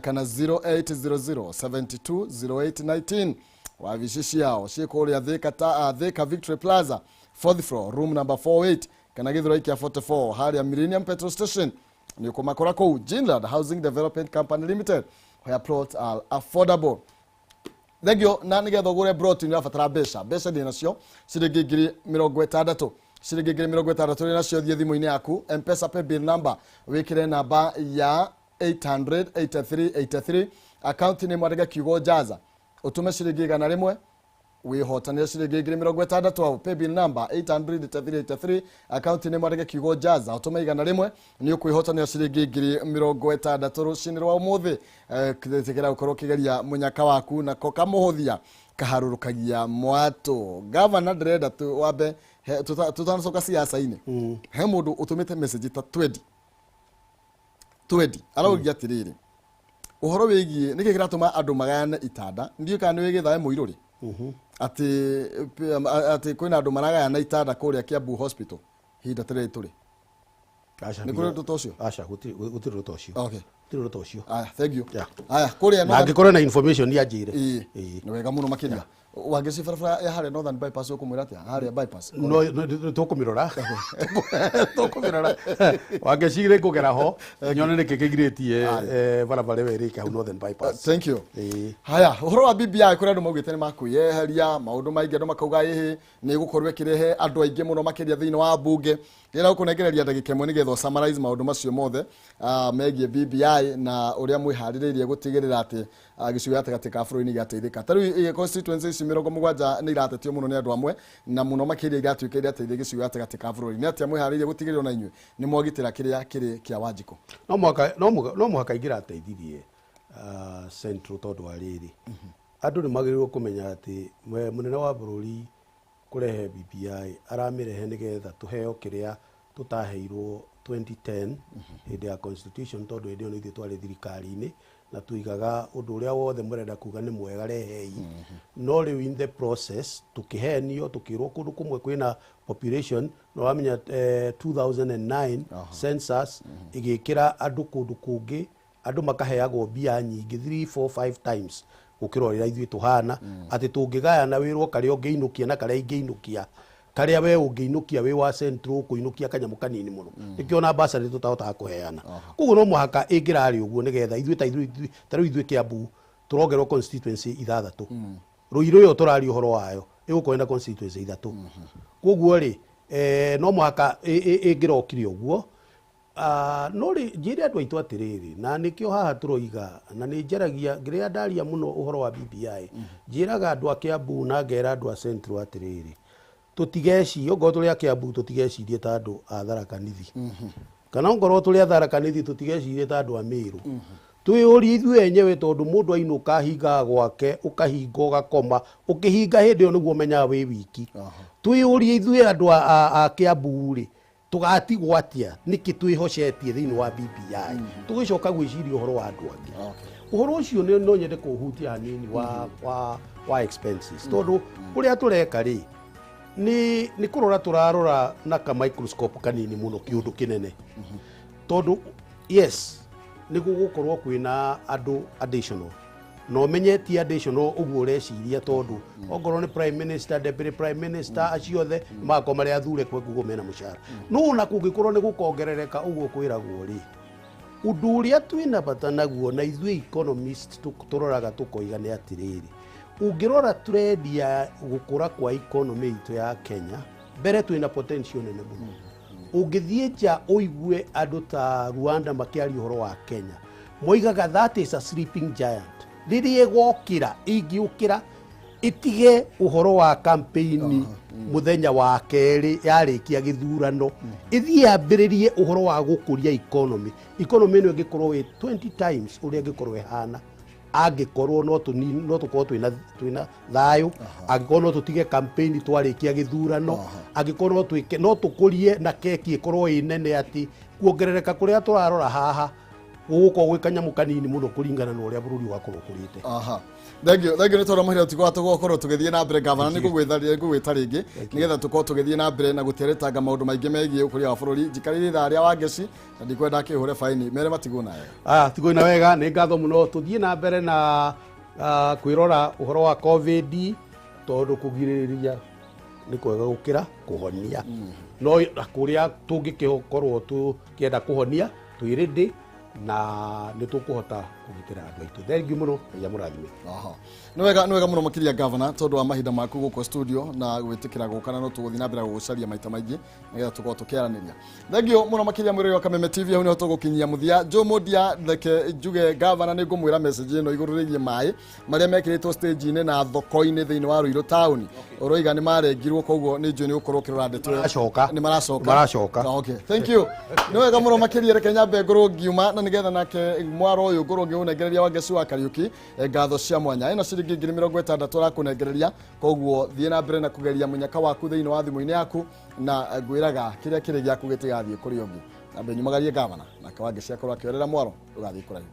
[SPEAKER 2] kana 0800 72 0819. Wabici ciao ciĩ kũrĩa Thika, Thika Victory Plaza, fourth floor, room number 48, kana Gĩthũrai kĩa 44 harĩa Millennium Petrol Station nĩ ũkũmakora kũu. Ginland Housing Development Company Limited, where plots are affordable. Thengio. Na nĩgetha ũgũre broti nĩ ũrabatara mbeca. Mbeca ndĩ nacio ciringi 60,000, ciringi 60,000 ndĩ nacio. Thiĩ thimũ-inĩ yaku, M-Pesa paybill number, wĩkĩre namba ya 88383, account nĩ mwandĩke kiugo "jaza", ũtũme ciringi 100, wĩhotanĩre ciringi 60,000 hau. Paybill number 88383, account nĩ mwandĩke kiugo "jaza", ũtũme 100, nĩ ũkwĩhotanĩra ciringi 60,000 rũcinĩ rwa ũmũthĩ. Ĩtĩkĩra gũkorwo ũkĩgeria mũnyaka waku nako kamũhũthia kaharũrũkagia mwatũ. Gavana, ndĩrenda tu wambe tũtanacoka siasa-inĩ, he mũndũ ũtũmĩte message ta 20 20, araugia atĩrĩrĩ, ũhoro wĩgiĩ nĩkĩ kĩratũma andũ magayane itanda. Ndiũĩ kana nĩ wĩgĩthae mũirũrĩ atĩ kwĩna andũ maragayana itanda kũrĩa Kiambu Hospital ihinda ta rĩrĩ tũrĩ.
[SPEAKER 1] Aca,
[SPEAKER 2] Nĩ kũrĩ ũndũ ta ũcio?
[SPEAKER 1] Aca, gũtirĩ ũndũ ta ũcio.
[SPEAKER 2] Okay.
[SPEAKER 1] Gũtirĩ ũndũ ta ũcio.
[SPEAKER 2] Aya, thank you.
[SPEAKER 1] Yeah.
[SPEAKER 2] Aya, kũrĩa
[SPEAKER 1] Na angĩkorwo na information yanjĩre.
[SPEAKER 2] Ĩĩ.
[SPEAKER 1] Ĩĩ.
[SPEAKER 2] Nĩ wega mũno makĩria. Wangeci, barabara ya harĩa Northern Bypass ũkũmwĩra atĩa? Harĩa bypass.
[SPEAKER 1] No tũkũmĩrora, tũkũmĩrora. Wangeci kũgera ho nyone nĩkĩ kĩgirĩtie barabara ĩyo ĩrĩke hau Northern Bypass.
[SPEAKER 2] Thank you.
[SPEAKER 1] Ĩĩ.
[SPEAKER 2] Haya, ũhoro wa BBI, kũrĩ andũ maugĩte nĩ makwĩyeheria maũndũ maingĩ, andũ makauga ĩhĩ nĩ ĩgũkorwo ĩkĩrehe andũ aingĩ mũno makĩria thĩinĩ wa mbunge. Ndĩrenda gũkũnengereria ndagĩka ĩmwe nĩgetha summarize maũndũ macio mothe megiĩ BBI na ũrĩa mwĩharĩrĩirie gũtigĩrĩra atĩ gĩcigo gĩa gatagatĩ ka bũrũri nĩ gĩateithĩka. Ta rĩu constituency ici 70 nĩ iratetio mũno nĩ andũ amwe, na mũno makĩria iratuĩka irateithia gĩcigo gĩa gatagatĩ ka bũrũri. Nĩ atĩa mwĩharĩirie gũtigĩrĩra ona inyuĩ nĩ mwagitĩra kĩrĩa kĩrĩ kĩa Wanjikũ?
[SPEAKER 1] No mũhaka ingĩrateithirie Central, tondũ wa rĩrĩ, andũ nĩ magĩrĩirwo kũmenya atĩ mũnene wa bũrũri kũrehe BBI aramĩrehe nĩgetha tũheo kĩrĩa tũtaheirwo 2010 hĩndĩ ya constitution, tondũ hĩndĩ ĩyo nĩ ithuĩ twarĩ thirikari-inĩ na tuigaga ũndũ ũrĩa wothe mũrenda kuga nĩ mwega, rehei. No rĩu in the process tũkĩhenio, tũkĩrwo kũndũ kũmwe kwĩna population, na wamenya 2009 census ĩgĩkĩra andũ kũndũ kũngĩ, andũ makaheagwo mbia nyingĩ 3 4 5 times gũkĩra ũrĩa ithuĩ tũhana, atĩ tũngĩgayana wĩrwo karĩa ũngĩinũkia na karĩa ingĩinũkia, karĩa we ũngĩinũkia wĩ wa Central ũkũinũkia kanyamũ kanini mũno. Nĩkĩo na bursary tũtahotaga kũheana. Koguo no mũhaka ĩngĩrarĩ ũguo nĩgetha ithuĩ ta ithuĩ, ta rĩu ithuĩ Kiambu tũrongerwo constituency ithathatũ. Ruiru ĩyo tũraria ũhoro wayo ĩgũkorwo ĩna constituency ithatũ. Koguo rĩ, no mũhaka ĩngĩrokire ũguo. No rĩ, njĩre andũ aitũ atĩrĩrĩ, na nĩkĩo haha tũroiga na nĩ njaragia ngĩrĩa ndaria mũno ũhoro wa BBI, njĩraga andũ a Kiambu na ngera andũ a Central atĩrĩrĩ, tũtigeci ongorwo tũrĩ a Kiambu, tũtigecirie ta andũ a Tharaka Nithi, kana ongorwo tũrĩ a Tharaka Nithi, tũtigecirie ta andũ a Meru. Twĩyũrie ithuĩ enyewe, tondũ mũndũ ainũka ahingaga gwake, ũkahinga ũgakoma, ũkĩhinga hĩndĩ ĩyo nĩguo ũmenyaga wĩ wiki. Twĩyũrie ithuĩ andũ a Kiambu rĩ, tũgatigwo atĩa? Nĩkĩ twĩhocetie thĩinĩ wa BBI tũgĩcoka gwĩciria ũhoro wa andũ angĩ? Ũhoro ũcio nĩ no nyende kũũhutia hanini wa expenses, tondũ ũrĩa tũreka rĩ, nĩ kũrora tũrarora na ka microscope kanini mũno kĩũndũ kĩnene, tondũ yes, nĩ gũgũkorwo kwĩna andũ additional, na ũmenye ti additional ũguo ũreciria, tondũ ongorwo nĩ prime minister, deputy prime minister, acio othe magakorwo marĩ athure kwe mena mũcara. No ona kũngĩkorwo nĩ gũkongerereka ũguo kwĩragwo rĩ, ũndũ ũrĩa twĩna bata naguo na ithuĩ economist tũroraga tũkoiga nĩ atĩrĩrĩ, ũngĩrora trend ya gũkũra kwa economy itũ ya Kenya, mbere twĩna potential nene mũno. Ũngĩthiĩ nja ũigue andũ ta Rwanda makĩaria ũhoro wa Kenya, moigaga that is a sleeping giant. Rĩrĩa ĩgokĩra, ĩngĩũkĩra ĩtige ũhoro wa campaign mũthenya wa kerĩ yarĩkia gĩthurano, ĩthiĩ yambĩrĩrie ũhoro wa gũkũria economy, economy ĩno ĩngĩkorwo ĩ 20 times ũrĩa ĩngĩkorwo ĩhana angĩkorwo no tũkorwo twĩna thayũ, angĩkorwo no tũtige campaign twarĩkia gĩthurano, angĩkorwo no twĩke no tũkũrie na keki ĩkorwo ĩ nene, atĩ kuongerereka kũrĩa tũrarora haha gũgũkorwo gwĩ kanyamũ kanini mũno kũringana na ũrĩa bũrũri ũgakorwo ũkũrĩte.
[SPEAKER 2] Aha. Thank you, thank you nĩ tondũ mahinda tũtikorwo tũgũkorwo tũgĩthiĩ na mbere. Gavana, nĩ ngũgwĩta rĩngĩ nĩgetha tũkorwo tũgĩthiĩ na mbere na gũteretanga maũndũ maingĩ megiĩ ũkũria wa bũrũri. Njikarĩire ithaa rĩa Wangeci na ndikwenda akĩhũre baini mere matigwo nayo.
[SPEAKER 1] Tigwo na wega, nĩ ngatho mũno. Tũthiĩ na mbere na kwĩrora ũhoro wa COVID, tondũ kũgirĩrĩria nĩ kwega gũkĩra kũhonia. No kũrĩa tũngĩkĩkorwo tũkĩenda kũhonia, twĩ ready na nĩ tũkũhota kũgitĩra andũ aitũ. Thengiũ mũno, Ngai amũrathime.
[SPEAKER 2] Aha. Nĩ wega mũno makĩria, Gavana, tondũ wa mahinda maku gũkũ studio na gwĩtĩkĩra gũka, na no tũgũthiĩ na mbere gũgũcaria maita maingĩ nĩgetha tũkorwo tũkĩaranĩria. Thengiũ mũno makĩria, mwĩrori wa Kameme TV. Hau nĩho tũgũkinyia mũthia. Joe Mũndia, reke njuge Gavana nĩ ngũmwĩra message ĩno igũrũ rĩgiĩ maĩ marĩa mekĩrĩtwo stage-inĩ na thoko-inĩ thĩinĩ wa Ruiru town. Ũroiga nĩ marengirwo, koguo nĩ njũĩ nĩ ũgũkorwo ũkĩrora ndeto ĩyo.
[SPEAKER 1] Maracoka.
[SPEAKER 2] Nĩ maracoka.
[SPEAKER 1] Maracoka.
[SPEAKER 2] Okay, thank you. Nĩ wega mũno makĩria. Reke nyambe ngorwo ngiuma na nĩgetha nake mwaro ũyũ ngorwo ngĩũnengereria Wangeci wa Kariũki. Ngatho cia mwanya, ĩno ciringi 60,000 arakũnengereria, koguo thiĩ na mbere na kũgeria mũnyaka waku thĩinĩ wa thimũ-inĩ yaku, na ngwĩraga kĩrĩa kĩrĩ gĩaku gĩtigathiĩ kũrĩ ũngĩ. Nambe nyumagarie gavana, nake Wangeci akorwo akĩorera mwaro. Ndũgathiĩ kũraihu.